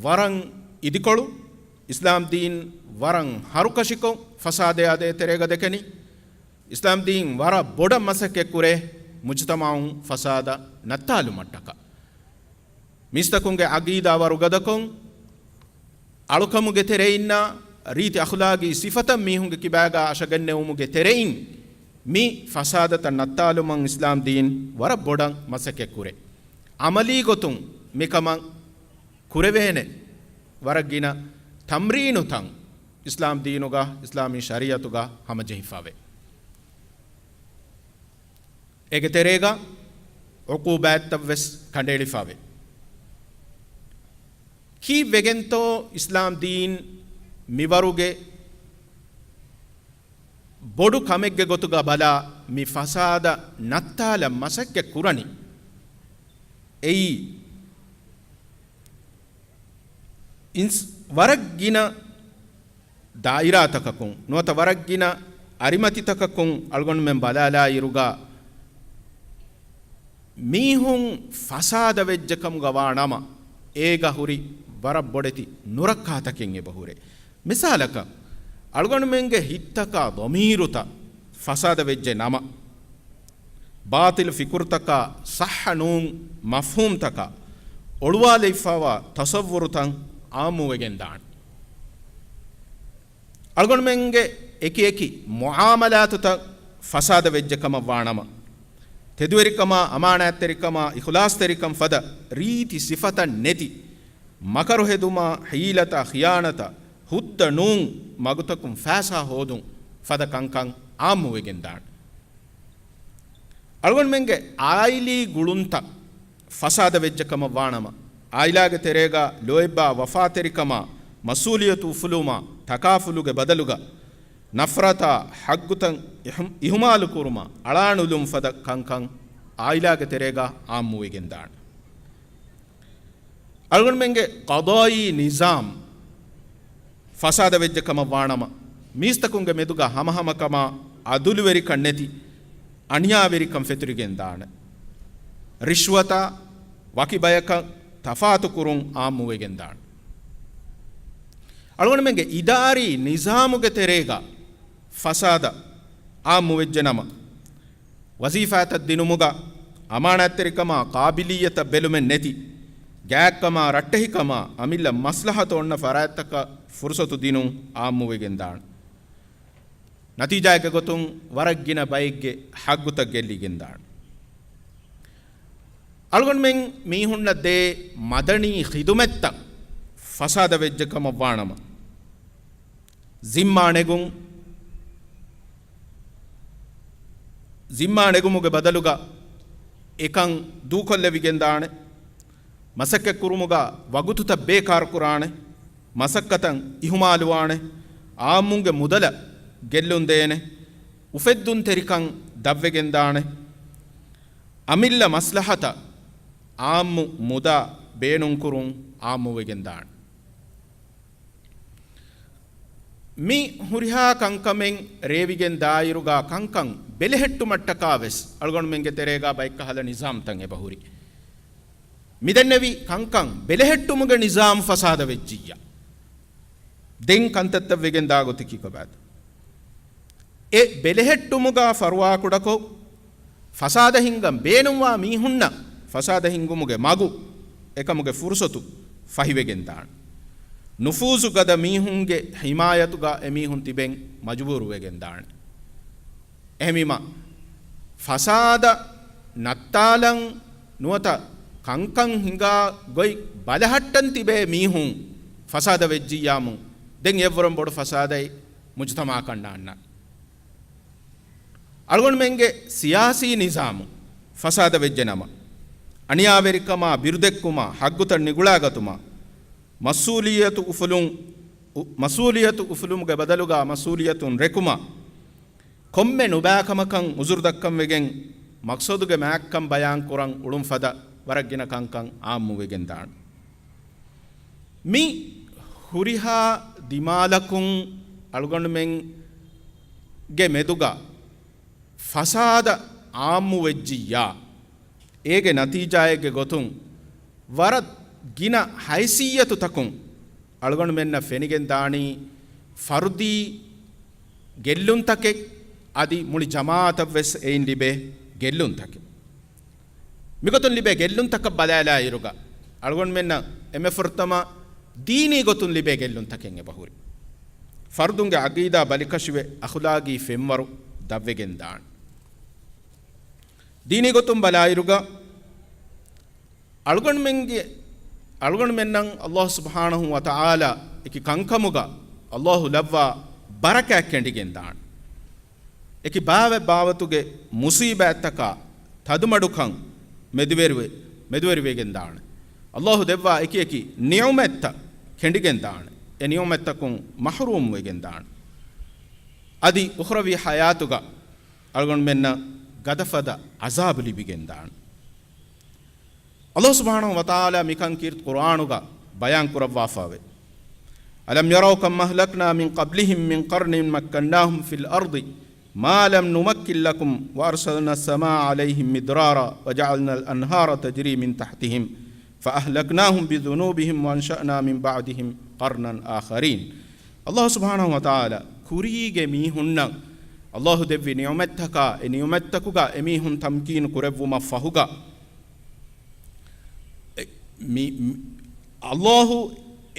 ވަރަށް އިދިކޮޅު، އިސްލާމް ދީން ވަރަށް ހަރުކަށިކޮށް ފަސާދަޔާ ދޭތެރޭގަ ދެކެނީ. އިސްލާމް ދީން ވަރަށް ބޮޑަށް މަސައްކަތްކުރޭ މުޖުތަމަޢުން ފަސާދަ ނައްތާލުމަށްޓަކާ. މީސްތަކުންގެ ޢަޤީދާ ވަރުގަދަކޮށް، އަޅުކަމުގެ ތެރެއިންނާ ރީތި އަޚްލާގީ ސިފަތައް މީހުންގެ ކިބާގާ އަށަގެންނެވުމުގެ ތެރެއިން މި ފަސާދަތައް ނައްތާލުމަށް އިސްލާމް ދީން ވަރަށް ބޮޑަށް މަސައްކަތްކުރޭ. ޢަމަލީ ގޮތުން މިކަމަށް ކުރެވޭނެ ވަރަށް ގިނަ ތަމްރީނުތައް އިސްލާމް ދީނުގަ، އިސްލާމީ ޝަރީޢަތުގަ ހަމަޖެހިފަވޭ. އޭގެ ތެރޭގަ ޢުޤޫބާތްތައް ވެސް ކަނޑައެޅިފަވޭ. ކީއްވެގެންތޯ އިސްލާމް ދީން މިވަރުގެ ބޮޑު ކަމެއްގެ ގޮތުގަ ބަލާ މި ފަސާދަ ނައްތާލަން މަސައްކަތް ކުރަނީ؟ އެއީ އިންސް-، ވަރަށް ގިނަ ދާއިރާތަކަކުން ނުވަތަ ވަރަށް ގިނަ އަރިމަތިތަކަކުން އަޅުގަނޑުމެން ބަލާލާއިރުގަ، މީހުން ފަސާދަ ވެއްޖެކަމުގަ ވާ ނަމަ، އޭގަ ހުރި ވަރަށް ބޮޑެތި ނުރައްކާތަކެއް އެބަހުރޭ. މިސާލަކަށް، އަޅުގަނޑުމެންގެ ހިތްތަކާ ޟަމީރުތައް ފަސާދަ ވެއްޖެ ނަމަ، ބާޠިލު ފިކުރުތަކާ ޞައްޙަ ނޫން މަފްހޫމްތަކާ އޮޅުވާލައިފަވާ ތަޞައްވުރުތައް އާއްމުވެގެން ދާނެ. އަޅުގަނޑުމެންގެ އެކި އެކި މުޢާމަލާތުތައް ފަސާދަ ވެއްޖެ ކަމަށް ވާނަމަ، ތެދުވެރިކަމާ، އަމާނާތްތެރިކަމާ، އިޚްލާޞްތެރިކަން ފަދަ ރީތި ސިފަތައް ނެތި، މަކަރު ހެދުމާ، ޙީލަތާ، ޚިޔާނަތާ، ހުއްދަ ނޫން މަގުތަކުން ފައިސާ ހޯދުން ފަދަ ކަންކަން އާއްމުވެގެން ދާނެ. އަޅުގަނޑުމެންގެ އާއިލީ ގުޅުންތައް ފަސާދަ ވެއްޖެ ކަމަށް ވާނަމަ، އާއިލާގެ ތެރޭގަ ލޯތްބާ ވަފާތެރިކަމާ، މަސްއޫލިއްޔަތު އުފުލުމާ، ތަކާފުލުގެ ބަދަލުގަ ނަފްރަތާ، ޙައްޤުތައް އިހު-، އިހުމާލު ކުރުމާ، އަޅާނުލުން ފަދަ ކަންކަން އާއިލާގެ ތެރޭގަ އާއްމުވެގެން ދާނެ. އަޅުގަނޑުމެންގެ ޤަޟާއީ ނިޒާމް ފަސާދަ ވެއްޖެ ކަމަށް ވާނަމަ، މީސްތަކުންގެ މެދުގަ ހަމަހަމަކަމާ، އަދުލުވެރިކަން ނެތި އަނިޔާވެރިކަން ފެތުރިގެން ދާނެ. ރިޝްވަތާ ވަކި ބަޔަކަށް ތަފާތުކުރުން އާއްމުވެގެން ދާނެ. އަޅުގަނޑުމެންގެ އިދާރީ ނިޒާމުގެ ތެރޭގަ ފަސާދަ އާއްމުވެއްޖެ ނަމަ، ވަޒީފާތައް ދިނުމުގަ އަމާނާތްތެރިކަމާ، ޤާބިލިއްޔަތަށް ބެލުމެއް ނެތި، ގާތްކަމާ، ރައްޓެހިކަމާ، އަމިއްލަ މަސްލަހަތު އޮންނަ ފަރާތްތަކަށް ފުރުޞަތު ދިނުން އާއްމުވެގެން ދާނެ. ނަތީޖާއެއްގެ ގޮތުން ވަރަށް ގިނަ ބައެއްގެ ޙައްޤުތައް ގެއްލިގެން ދާނެ. އަޅުގަނޑުމެން މީހުންނަށް ދޭ މަދަނީ ޚިދުމަތްތައް ފަސާދަ ވެއްޖެ ކަމަށް ވާނަމަ، ޒިންމާ ނެގުން، ޒިންމާ ނެގުމުގެ ބަދަލުގަ އެކަން ދޫކޮށްލެވިގެން ދާނެ. މަސައްކަތް ކުރުމުގަ ވަގުތުތައް ބޭކާރު ކުރާނެ. މަސައްކަތަށް އިހުމާލުވާނެ. އާއްމުންގެ މުދަލަށް ގެއްލުން ދޭނެ. އުފެއްދުންތެރިކަން ދަށްވެގެން ދާނެ. އަމިއްލަ މަސްލަހަތަށް އާއްމު މުދާ ބޭނުންކުރުން އާއްމުވެގެން ދާނެ. މި ހުރިހާ ކަންކަމެއް ރޭވިގެން ދާއިރުގަ ކަންކަން ބެލެހެއްޓުމަށްޓަކާ ވެސް އަޅުގަނޑުމެންގެ ތެރޭގަ ބައެއްކަހަލަ ނިޒާމްތައް އެބަހުރި. މިދެންނެވި ކަންކަން ބެލެހެއްޓުމުގެ ނިޒާމް ފަސާދަ ވެއްޖިއްޔާ، ދެން ކަންތައްތައް ވެގެން ދާ ގޮތަކީ ކޮބާތަ؟ އެ ބެލެހެއްޓުމުގަ ފަރުވާކުޑަކޮށް، ފަސާދަ ހިންގަން ބޭނުންވާ މީހުންނަށް ފަސާދަ ހިންގުމުގެ މަގު އެކަމުގެ ފުރުސަތު ފަހިވެގެން ދާނެ. ނުފޫޒު ގަދަ މީހުންގެ ހިމާޔަތުގަ އެމީހުން ތިބެން މަޖުބޫރުވެގެން ދާނެ. އެހެންވީމަ، ފަސާދަ ނައްތާލަން ނުވަތަ ކަންކަން ހިނގާ ގޮތް ބަލަހައްޓަން ތިބޭ މީހުން ފަސާދަ ވެއްޖިއްޔާމު، ދެން އެއްވަރުން ބޮޑު ފަސާދައެއް މުޖުތަމަޢަކަށް ނާންނާނެ. އަޅުގަނޑުމެންގެ ސިޔާސީ ނިޒާމު ފަސާދަ ވެއްޖެ ނަމަ، އަނިޔާވެރިކަމާ، ބިރުދެއްކުމާ، ޙައްޤުތައް ނިގުޅާގަތުމާ، މަސްއޫލިއްޔަތު އުފުލުން، އު-، މަސްއޫލިއްޔަތު އުފުލުމުގެ ބަދަލުގަ މަސްއޫލިއްޔަތުން ރެކުމާ، ކޮންމެ ނުބައިކަމަކަށް އުޒުރު ދައްކަން ވެގެން، މަޤްޞަދުގެ މާތްކަން ބަޔާން ކުރަން އުޅުން ފަދަ ވަރަށް ގިނަ ކަންކަން އާއްމުވެގެން ދާނެ. މި ހުރިހާ ދިމާލަކުން އަޅުގަނޑުމެންގެ މެދުގަ ފަސާދަ އާއްމު ވެއްޖިއްޔާ، އޭގެ ނަތީޖާއެއްގެ ގޮތުން ވަރަށް ގިނަ ހައިސިއްޔަތުތަކުން އަޅުގަނޑުމެންނަށް ފެނިގެން ދާނީ ފަރުދީ ގެއްލުންތަކެއް، އަދި މުޅި ޖަމާޢަތަށް ވެސް އެއިން ލިބޭ ގެއްލުންތަކެއް. މިގޮތުން ލިބޭ ގެއްލުންތަކަށް ބަލާލާއިރުގަ، އަޅުގަނޑުމެންނަށް އެންމެ ފުރަތަމަ ދީނީ ގޮތުން ލިބޭ ގެއްލުންތަކެއް އެބަހުރި. ފަރުދުންގެ ޢަޤީދާ ބަލިކަށިވެ، އަޚުލާގީ ފެންވަރު ދަށްވެގެން ދާނެ. ދީނީ ގޮތުން ބަލާއިރުގަ، އަޅުގަނޑުމެންގެ އަޅުގަނޑުމެންނަށް ﷲ ސުބްޙާނަހޫ ވަތަޢާލާ އެކި ކަންކަމުގަ ﷲ ލައްވާ ބަރަކާތް ކެނޑިގެންދާނެ. އެކި ބާވަތް ބާވަތުގެ މުޞީބާތްތަކާ ތަދުމަޑުކަން މެދުވެރިވެ، މެދުވެރިވެގެންދާނެ. ﷲ ދެއްވާ އެކި އެކި ނިޢުމަތްތައް ކެނޑިގެންދާނެ. އެ ނިޢުމަތްތަކުން މަޙްރޫމްވެގެންދާނެ. އަދި އުޚްރަވީ ޙަޔާތުގަ އަޅުގަނޑުމެންނަށް ގަދަފަދަ ޢަޒާބު ލިބިގެންދާނެ. ﷲ ސުބްޙާނަހޫ ވަތަޢާލާ މިކަން ކީރިތި ޤުރްއާނުގަ ބަޔާން ކުރައްވާފައެވެ. أَلَمْ يَرَوْا كَمْ أَهْلَكْنَا مِنْ قَبْلِهِمْ مِنْ قَرْنٍ مَكَّنَّاهُمْ فِي الْأَرْضِ مَا لَمْ نُمَكِّنْ لَكُمْ وَأَرْسَلْنَا السَّمَاءَ عَلَيْهِمْ مِدْرَارًا وَجَعَلْنَا الْأَنْهَارَ تَجْرِي مِنْ تَحْتِهِمْ فَأَهْلَكْنَاهُمْ بِذُنُوبِهِمْ وَأَنْشَأْنَا مِنْ بَعْدِهِمْ قَرْنًا آخَرِينَ. ﷲ ސުބްޙާނަހޫ ވަތަޢާލާ ކުރީގެ މީހުންނަށް ﷲ ދެއްވި ނިޢުމަތްތަކާ، އެ ނިޢުމަތްތަކުގަ އެމީހުން ތަމްކީނު ކުރެއްވުމަށް ފަހުގަ، އެ، މި، މި، ﷲ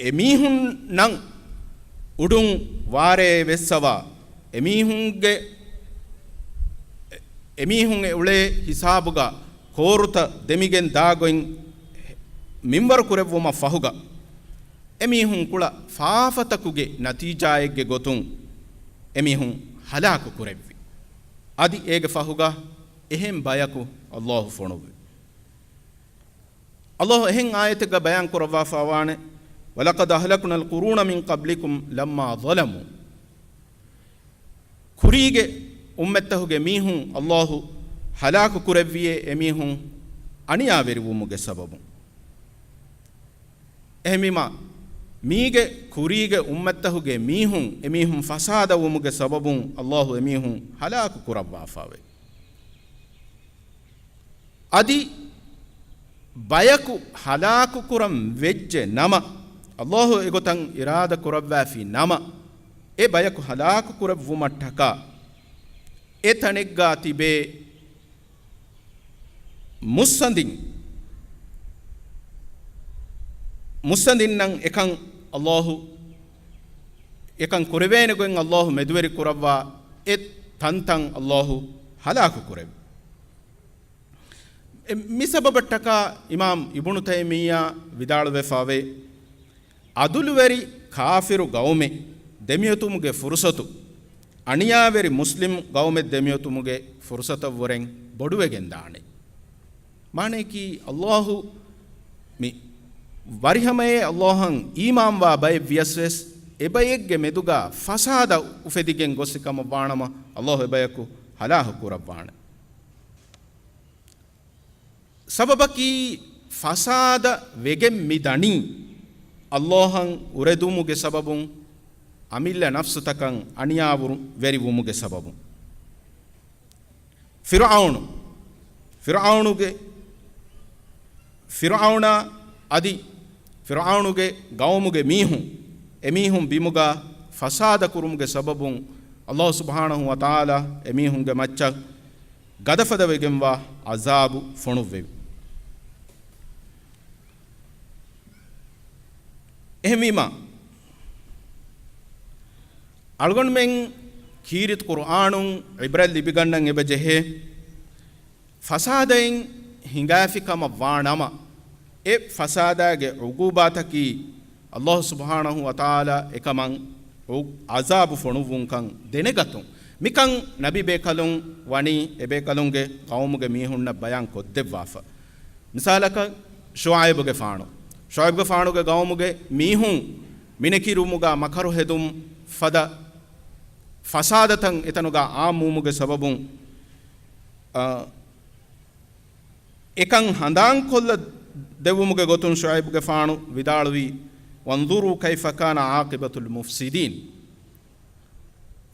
އެމީހުންނަށް އުޑުން ވާރޭ ވެއްސަވާ، އެމީހުންގެ، އެމީހުން އެ އުޅޭ ހިސާބުގަ ކޯރުތައް ދެމިގެން ދާގޮތް މިންވަރު ކުރެއްވުމަށް ފަހުގަ، އެމީހުން ކުޅަ ފާފަތަކުގެ ނަތީޖާއެއްގެ ގޮތުން އެމީހުން ހަލާކު ކުރެއްވި. އަދި އޭގެ ފަހުގަ އެހެން ބަޔަކު ﷲ ފޮނުއްވި. ﷲ އެހެން އާޔަތެއްގަ ބަޔާން ކުރައްވާފައިވާނެ، وَلَقَدْ أَهْلَكْنَا الْقُرُونَ مِنْ قَبْلِكُمْ لَمَّا ظَلَمُوا. ކުރީގެ އުއްމަތްތަކުގެ މީހުން ﷲ ހަލާކު ކުރެއްވިއޭ އެމީހުން އަނިޔާވެރިވުމުގެ ސަބަބުން. އެހެންވީމާ، މީގެ ކުރީގެ އުއްމަތްތަކުގެ މީހުން އެމީހުން ފަސާދަވުމުގެ ސަބަބުން ﷲ އެމީހުން ހަލާކު ކުރައްވާފައެވެ. އަދި ބަޔަކު ހަލާކު ކުރަން ވެއްޖެ ނަމަ، ﷲ އެގޮތަށް އިރާދަ ކުރައްވާފި ނަމަ، އެ ބަޔަކު ހަލާކު ކުރެއްވުމަށްޓަކާ އެ ތަނެއްގާ ތިބޭ މުއްސަނދިން، މުއްސަނދިންނަށް އެކަން ﷲ، އެކަން ކުރެވޭނެ ގޮތް ﷲ މެދުވެރި ކުރައްވާ އެ ތަންތަން ﷲ ހަލާކު ކުރެވި. އެ، މި ސަބަބަށްޓަކާ އިމާމް އިބުނު ތައިމިއްޔާ ވިދާޅުވެފައިވޭ، އަދުލުވެރި ކާފިރު ގައުމެއް ދެމިއޮތުމުގެ ފުރުސަތު، އަނިޔާވެރި މުސްލިމް ގައުމެއް ދެމިއޮތުމުގެ ފުރުސަތަށްވުރެން ބޮޑުވެގެންދާނެ. މާނަޔަކީ، ﷲ މި ވަރިހަމަޔޭ ﷲއަށް އީމާންވާ ބައެއް ވިޔަސްވެސް، އެބައެއްގެ މެދުގަ ފަސާދަ އުފެދިގެން ގޮސް ކަމަށް ވާނަމަ، ﷲ އެބަޔަކު ހަލާކު ކުރައްވާނެ. ސަބަބަކީ، ފަސާދަ ވެގެން މި ދަނީ، ﷲއަށް އުރެދުމުގެ ސަބަބުން، އަމިއްލަ ނަފްސުތަކަށް އަނިޔާވެރިވުމުގެ ސަބަބުން. ފިރުޢައުނު، ފިރުޢައުނުގެ، ފިރުޢައުނާ އަދި ފިރުޢައުނުގެ ގައުމުގެ މީހުން، އެމީހުން ބިމުގަ ފަސާދަ ކުރުމުގެ ސަބަބުން، ﷲ ސުބްޙާނަހޫ ވަތަޢާލާ އެމީހުންގެ މައްޗަށް ގަދަފަދަވެގެންވާ ޢަޒާބު ފޮނުއްވެވި. އެހެންވީމާ، އަޅުގަނޑުމެން ކީރިތި ޤުރުއާނުން ޢިބްރަތް ލިބިގަންނަން އެބަ ޖެހޭ، ފަސާދައިން ހިނގާފި ކަމަށް ވާ ނަމަ، އެ ފަސާދާގެ ޢުޤޫބާތަކީ ﷲ ސުބްޙާނަހޫ ވަތަޢާލާ އެކަމަށް ޢު-، ޢަޒާބު ފޮނުއްވުންކަން ދެނެގަތުން. މިކަން ނަބި ބޭކަލުން ވަނީ އެބޭކަލުންގެ ޤައުމުގެ މީހުންނަށް ބަޔާން ކޮށްދެއްވާފަ. މިސާލަކަށް، ޝުޢައިބުގެފާނު. ޝުޢައިބުގެފާނުގެ ޤައުމުގެ މީހުން މިނެކިރުމުގަ މަކަރު ހެދުން ފަދަ ފަސާދަތައް އެތަނުގަ ޢާއްމުވުމުގެ ސަބަބުން، އަ، އެކަން ހަނދާންކޮށްލަ ދެއްވުމުގެ ގޮތުން ޝުޢައިބުގެފާނު ވިދާޅުވީ، "وَانْظُرُوا كَيْفَ كَانَ عَاقِبَةُ الْمُفْسِدِينَ."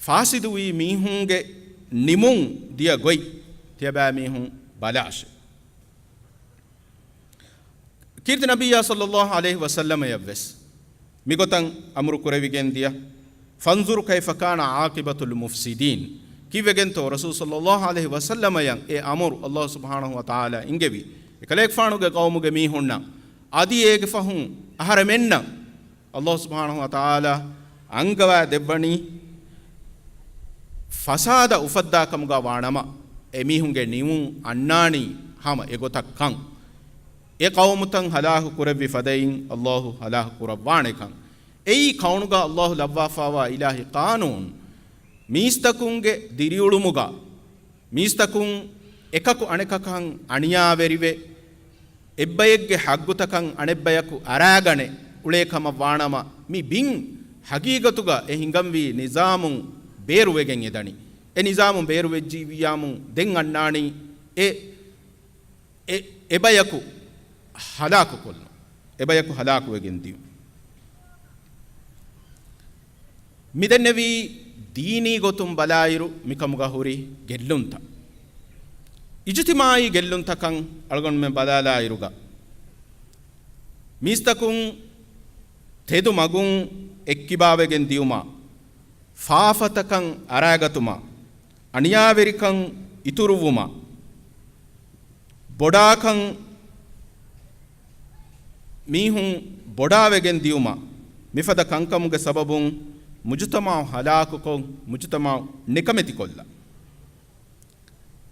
ފާސިދުވީ މީހުންގެ ނިމުން ދިޔަ ގޮތް ތިޔަބައިމީހުން ބަލާށެ. ކީރިތި ނަބިއްޔާ ޞައްލައްލާހު ޢަލައިހި ވަސައްލަމަޔަށްވެސް މިގޮތަށް އަމުރު ކުރެވިގެން ދިޔަ، "فَانْظُرْ كَيْفَ كَانَ عَاقِبَةُ الْمُفْسِدِينَ." ކީއްވެގެންތޯ ރަސޫލު ޞައްލައްލާހު ޢަލައިހި ވަސައްލަމަޔަށް އެ އަމުރު ﷲ ސުބްޙާނަހު ވަތަޢާލާ އިންގެވި، އެކަލޭގެފާނުގެ ޤައުމުގެ މީހުންނަށް އަދި އޭގެ ފަހުން އަހަރެމެންނަށް ﷲ ސުބްޙާނަހު ވަތަޢާލާ އަންގަވާ ދެއްވަނީ ފަސާދަ އުފައްދާ ކަމުގަ ވާނަމަ، އެމީހުންގެ ނިމުން އަންނާނީ ހަމަ އެގޮތަށް ކަން. އެ ޤައުމުތައް ހަލާކު ކުރެއްވި ފަދައިން ﷲ ހަލާކު ކުރައްވާނެކަން. އެއީ ކައުނުގަ ﷲ ލައްވާފައިވާ އިލާހީ ޤާނޫނު. މީސްތަކުންގެ ދިރިއުޅުމުގަ މީސްތަކުން އެކަކު އަނެކަކަށް އަނިޔާވެރިވެ، އެއްބައެއްގެ ހައްގުތަކަށް އަނެއްބަޔަކު އަރާގަނެ އުޅޭ ކަމަށް ވާނަމަ، މި ބިން ހަގީގަތުގަ އެ ހިނގަންވީ ނިޒާމުން ބޭރުވެގެން އެދަނީ. އެ ނިޒާމުން ބޭރުވެއްޖިއްޔާމު ދެން އަންނާނީ އެ، އެ، އެބަޔަކު ހަލާކުކޮށްލުން. އެބަޔަކު ހަލާކުވެގެން ދިޔުން. މިދެންނެވީ ދީނީ ގޮތުން ބަލާއިރު މިކަމުގަ ހުރި ގެއްލުންތައް. އިޖުތިމާއީ ގެއްލުންތަކަށް އަޅުގަނޑުމެން ބަލާލާއިރުގަ، މީސްތަކުން ތެދު މަގުން އެއްކިބާވެގެން ދިޔުމާ، ފާފަތަކަށް އަރާގަތުމާ، އަނިޔާވެރިކަން އިތުރުވުމާ، ބޮޑާކަން މީހުން ބޮޑާވެގެން ދިޔުމާ، މިފަދަ ކަންކަމުގެ ސަބަބުން މުޖުތަމަޢު ހަލާކުކޮށް، މުޖުތަމަޢު ނިކަމެތިކޮށްލާ.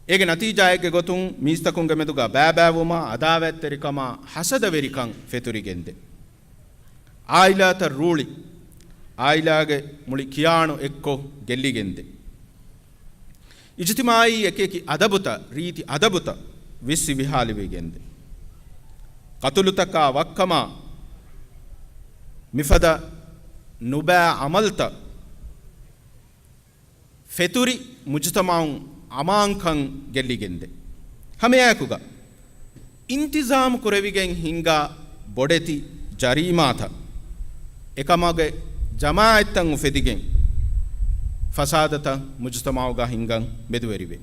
އޭގެ ނަތީޖާއެއްގެ ގޮތުން މީސްތަކުންގެ މެދުގަ ބައިބައިވުމާ، އަދާވަތްތެރިކަމާ، ހަސަދަވެރިކަން ފެތުރިގެންދޭ. އާއިލާތައް ރޫޅި، އާއިލާގެ މުޅި ކިޔާނު އެއްކޮށް ގެއްލިގެންދޭ. އިޖުތިމާޢީ އެކިއެކި އަދަބުތައް، ރީތި އަދަބުތައް ވިއްސި ވިހާލިވެގެންދޭ. ޤަތުލުތަކާ ވައްކަމާ، މިފަދަ ނުބައި ޢަމަލްތައް ފެތުރި މުޖުތަމަޢުން އަމާންކަން ގެއްލިގެންދޭ. ހަމައެއާއެކުގަ އިންތިޒާމު ކުރެވިގެން ހިންގާ ބޮޑެތި ޖަރީމާތައް، އެކަމުގެ ޖަމާޢަތްތައް އުފެދިގެން، ފަސާދަތައް މުޖުތަމަޢުގަ ހިންގަން މެދުވެރިވޭ.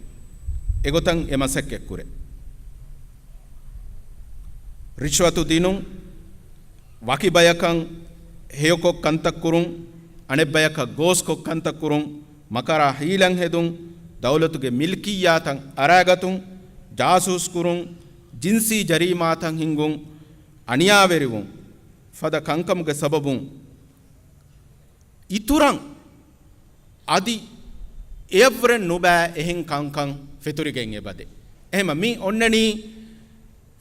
އެގޮތަށް އެ މަސައްކަތްކުރޭ. ރިޝްވަތު ދިނުން، ވަކި ބަޔަކަށް ހެޔޮކޮށް ކަންތައް ކުރުން، އަނެއްބަޔަކަށް ގޯސްކޮށް ކަންތައް ކުރުން، މަކަރާ ހީލަތް ހެދުން، ދައުލަތުގެ މިލްކިއްޔާތައް އަރާގަތުން، ޖާސޫސްކުރުން، ޖިންސީ ޖަރީމާތައް ހިންގުން، އަނިޔާވެރިވުން، ފަދަ ކަންކަމުގެ ސަބަބުން އިތުރަށް އަދި އެއަށްވުރެން ނުބައި އެހެން ކަންކަން ފެތުރިގެން އެބަދޭ. އެހެމަ މި އޮންނަނީ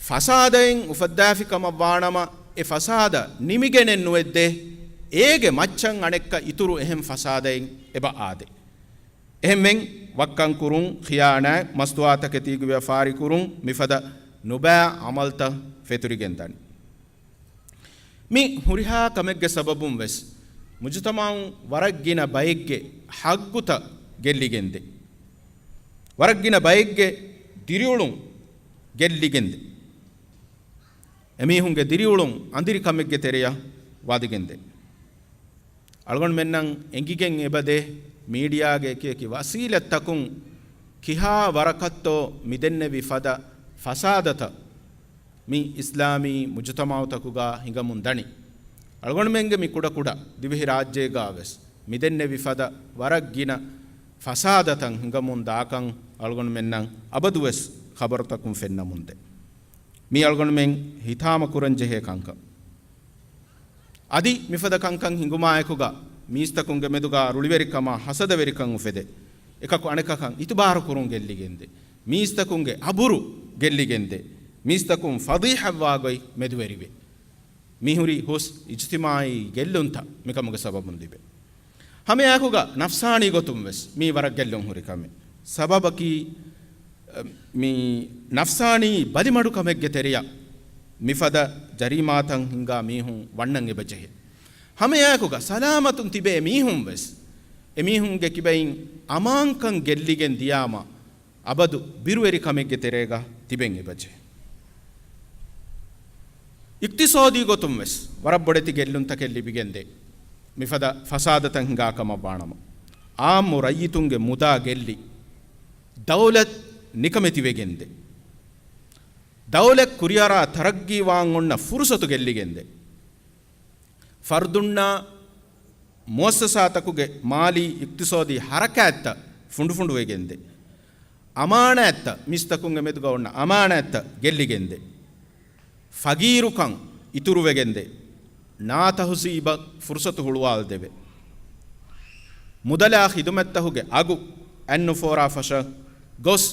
ފަސާދައެއް އުފައްދާފި ކަމަށް ވާނަމަ، އެ ފަސާދަ ނިމިގެނެއް ނުވެއްދޭ، އޭގެ މައްޗަށް އަނެއްކާ އިތުރު އެހެން ފަސާދައެއް އެބަ އާދޭ. އެހެންވެން، ވައްކަން ކުރުން، ޚިޔާނާތް، މަސްތުވާތަކެތީގެ ވިޔަފާރި ކުރުން، މިފަދަ ނުބައި ޢަމަލްތައް ފެތުރިގެން ދަނީ. މި ހުރިހާ ކަމެއްގެ ސަބަބުން ވެސް، މުޖުތަމަޢުން ވަރަށް ގިނަ ބައެއްގެ ޙައްޤުތައް ގެއްލިގެންދޭ. ވަރަށް ގިނަ ބައެއްގެ ދިރިއުޅުން ގެއްލިގެންދޭ. އެމީހުންގެ ދިރިއުޅުން އަނދިރި ކަމެއްގެ ތެރެޔަށް ވަދެގެންދޭ. އަޅުގަނޑުމެންނަށް އެނގިގެން އެބަދޭ، މީޑިއާގެ އެކި އެކި ވަސީލަތްތަކުން ކިހާ ވަރަކަށްތޯ މިދެންނެވި ފަދަ ފަސާދަތައް މި އިސްލާމީ މުޖުތަމަޢުތަކުގަ ހިނގަމުން ދަނީ. އަޅުގަނޑުމެންގެ މި ކުޑަކުޑަ ދިވެހިރާއްޖޭގަވެސް މިދެންނެވި ފަދަ ވަރަށް ގިނަ ފަސާދަތައް ހިނގަމުން ދާކަން އަޅުގަނޑުމެންނަށް އަބަދުވެސް ޚަބަރުތަކުން ފެންނަމުންދޭ. މީ އަޅުގަނޑުމެން ހިތާމަ ކުރަން ޖެހޭ ކަންކަން. އަދި މިފަދަ ކަންކަން ހިނގުމާއެކުގަ މީސްތަކުންގެ މެދުގަ ރުޅިވެރިކަމާ ހަސަދަވެރިކަން އުފެދޭ. އެކަކު އަނެކަކަށް އިތުބާރު ކުރުން ގެއްލިގެންދޭ. މީސްތަކުންގެ އަބުރު ގެއްލިގެންދޭ. މީސްތަކުން ފަޟީޙަތްވާ ގޮތް މެދުވެރިވޭ. މިހުރި ހުސް އިޖުތިމާޢީ ގެއްލުންތައް މިކަމުގެ ސަބަބުން ލިބޭ. ހަމައެއާއެކުގަ ނަފްސާނީ ގޮތުން ވެސް މީ ވަރަށް ގެއްލުން ހުރި ކަމެއް. ސަބަބަކީ، މި ނަފްސާނީ ބަލިމަޑުކަމެއްގެ ތެރެޔަށް މިފަދަ ޖަރީމާތައް ހިންގާ މީހުން ވަންނަން އެބަޖެހޭ. ހަމައެއާއެކުގަ ސަލާމަތުން ތިބޭ މީހުން ވެސް އެމީހުންގެ ކިބައިން އަމާންކަން ގެއްލިގެން ދިޔާމަ، އަބަދު ބިރުވެރިކަމެއްގެ ތެރޭގަ ތިބެން އެބަޖެހޭ. އިޤްތިޞާދީ ގޮތުން ވެސް ވަރަށް ބޮޑެތި ގެއްލުންތަކެއް ލިބިގެންދޭ. މިފަދަ ފަސާދަތައް ހިނގާ ކަމަށް ވާނަމަ، ޢާއްމު ރައްޔިތުންގެ މުދާ ގެއްލި، ދައުލަތް ނިކަމެތިވެގެންދޭ. ދައުލަތް ކުރިއަރާ ތަރައްގީވާން އޮންނަ ފުރުޞަތު ގެއްލިގެންދޭ. ފަރުދުންނާ މުއައްސަސާތަކުގެ މާލީ އިޤްތިޞާދީ ޙަރަކާތްތައް ފުނޑުފުނޑުވެގެންދޭ. އަމާނާތްތައް، މީސްތަކުންގެ މެދުގަ އޮންނަ އަމާނާތްތައް ގެއްލިގެންދޭ. ފަގީރުކަން އިތުރުވެގެންދޭ. ނާތަހުސީބަށް ފުރުޞަތު ހުޅުވާލަދެވޭ. މުދަލާ ޚިދުމަތްތަކުގެ އަގު އަތްނުފޯރާ ފަށަށް ގޮސް،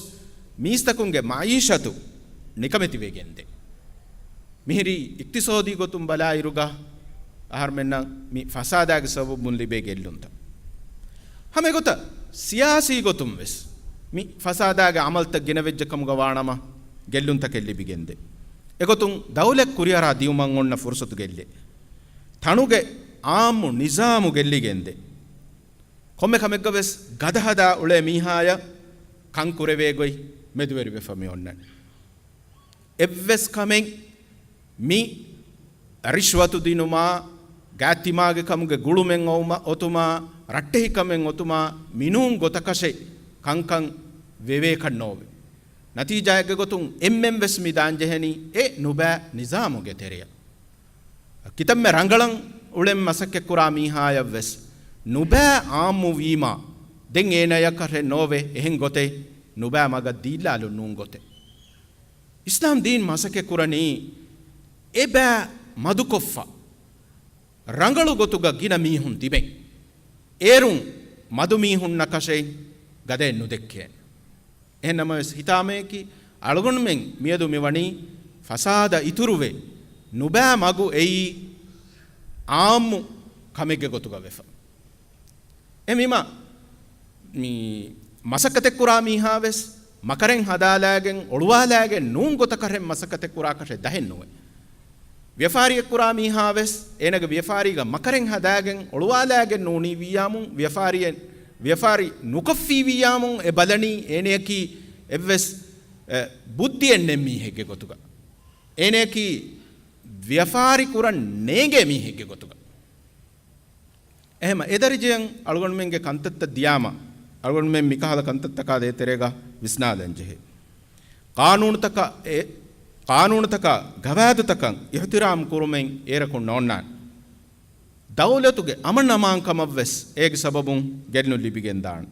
މީސްތަކުންގެ މަޢީޝަތު ނިކަމެތިވެގެންދޭ. މިހިރީ އިޤްތިޞާދީ ގޮތުން ބަލާއިރުގަ އަހަރުމެންނަށް މި ފަސާދާގެ ސަބަބުން ލިބޭ ގެއްލުންތައް. ހަމަ އެގޮތަށް ސިޔާސީ ގޮތުން ވެސް މި ފަސާދާގެ އަމަލްތައް ގިނަވެއްޖެ ކަމުގަ ވާނަމަ ގެއްލުންތަކެއް ލިބިގެންދޭ. އެގޮތުން ދައުލަތް ކުރިއަރާ ދިޔުމަށް އޮންނަ ފުރުސަތު ގެއްލޭ. ތަނުގެ އާއްމު ނިޒާމު ގެއްލިގެންދޭ. ކޮންމެ ކަމެއްގަ ވެސް ގަދަ ހަދާ އުޅޭ މީހާޔަށް ކަން ކުރެވޭ ގޮތް މެދުވެރިވެފަ މި އޮންނަނީ. އެއްވެސް ކަމެއް މި ރިޝްވަތު ދިނުމާ، ގާތްތިމާގެ ކަމުގެ ގުޅުމެއް އޮވުމަ-، އޮތުމާ، ރައްޓެހިކަމެއް އޮތުމާ، މިނޫން ގޮތަކަށެއް ކަންކަން ވެވޭކަށް ނޯވޭ. ނަތީޖާއެއްގެ ގޮތުން އެންމެން ވެސް މި ދާންޖެހެނީ އެ ނުބައި ނިޒާމުގެ ތެރެއަށް. ކިތަންމެ ރަނގަޅަށް އުޅެން މަސައްކަތްކުރާ މީހާޔަށް ވެސް ނުބައި އާއްމު ވީމާ، ދެން އޭނަޔަކަށެއް ނޯވޭ އެހެން ގޮތެއް، ނުބައި މަގަށް ދީއްލާލުން ނޫން ގޮތެއް. އިސްލާމް ދީން މަސައްކަތް ކުރަނީ އެބައި މަދުކޮށްފަ، ރަނގަޅު ގޮތުގަ ގިނަ މީހުން ތިބެން، އޭރުން މަދު މީހުންނަކަށެއް ގަދައެއް ނުދެއްކޭނެ. އެހެން ނަމަވެސް ހިތާމަޔަކީ އަޅުގަނޑުމެން މިއަދު މިވަނީ ފަސާދަ އިތުރުވެ، ނުބައި މަގު އެއީ އާއްމު ކަމެއްގެ ގޮތުގަ ވެފަ. އެހެންވީމަ، މި މަސައްކަތެއް ކުރާ މީހާ ވެސް މަކަރެއް ހަދާލާގެން އޮޅުވާލާގެން ނޫން ގޮތަކަށެއް މަސައްކަތެއް ކުރާކަށެއް ދަހެއް ނުވޭ. ވިޔަފާރިއެއް ކުރާ މީހާ ވެސް އޭނަގެ ވިޔަފާރީގަ މަކަރެއް ހަދާގެން އޮޅުވާލާގެން ނޫނީ ވިއްޔާމުން، ވިޔަފާރިއެއް، ވިޔަފާރި ނުކޮށްފީ ވިއްޔާމުން އެ ބަލަނީ އޭނަޔަކީ އެއްވެސް، އެ، ބުއްދިއެއް ނެތް މީހެއްގެ ގޮތުގަ. އޭނަޔަކީ ވިޔަފާރި ކުރަން ނޭނގޭ މީހެއްގެ ގޮތުގަ. އެހެމަ އެދަރިޖައަށް އަޅުގަނޑުމެންގެ ކަންތައްތައް ދިޔާމަ، އަޅުގަނޑުމެން މިކަހަލަ ކަންތައްތަކާ ދޭތެރޭގަ ވިސްނާލަން ޖެހޭ. ޤާނޫނުތަކާ، އެ، ޤާނޫނުތަކާ، ގަވާއިދުތަކަށް އިޙްތިރާމް ކުރުމެއް އޭރަކުން ނޯންނާނެ. ދައުލަތުގެ އަމަން އަމާންކަމަށްވެސް އޭގެ ސަބަބުން ގެއްލުން ލިބިގެންދާނެ.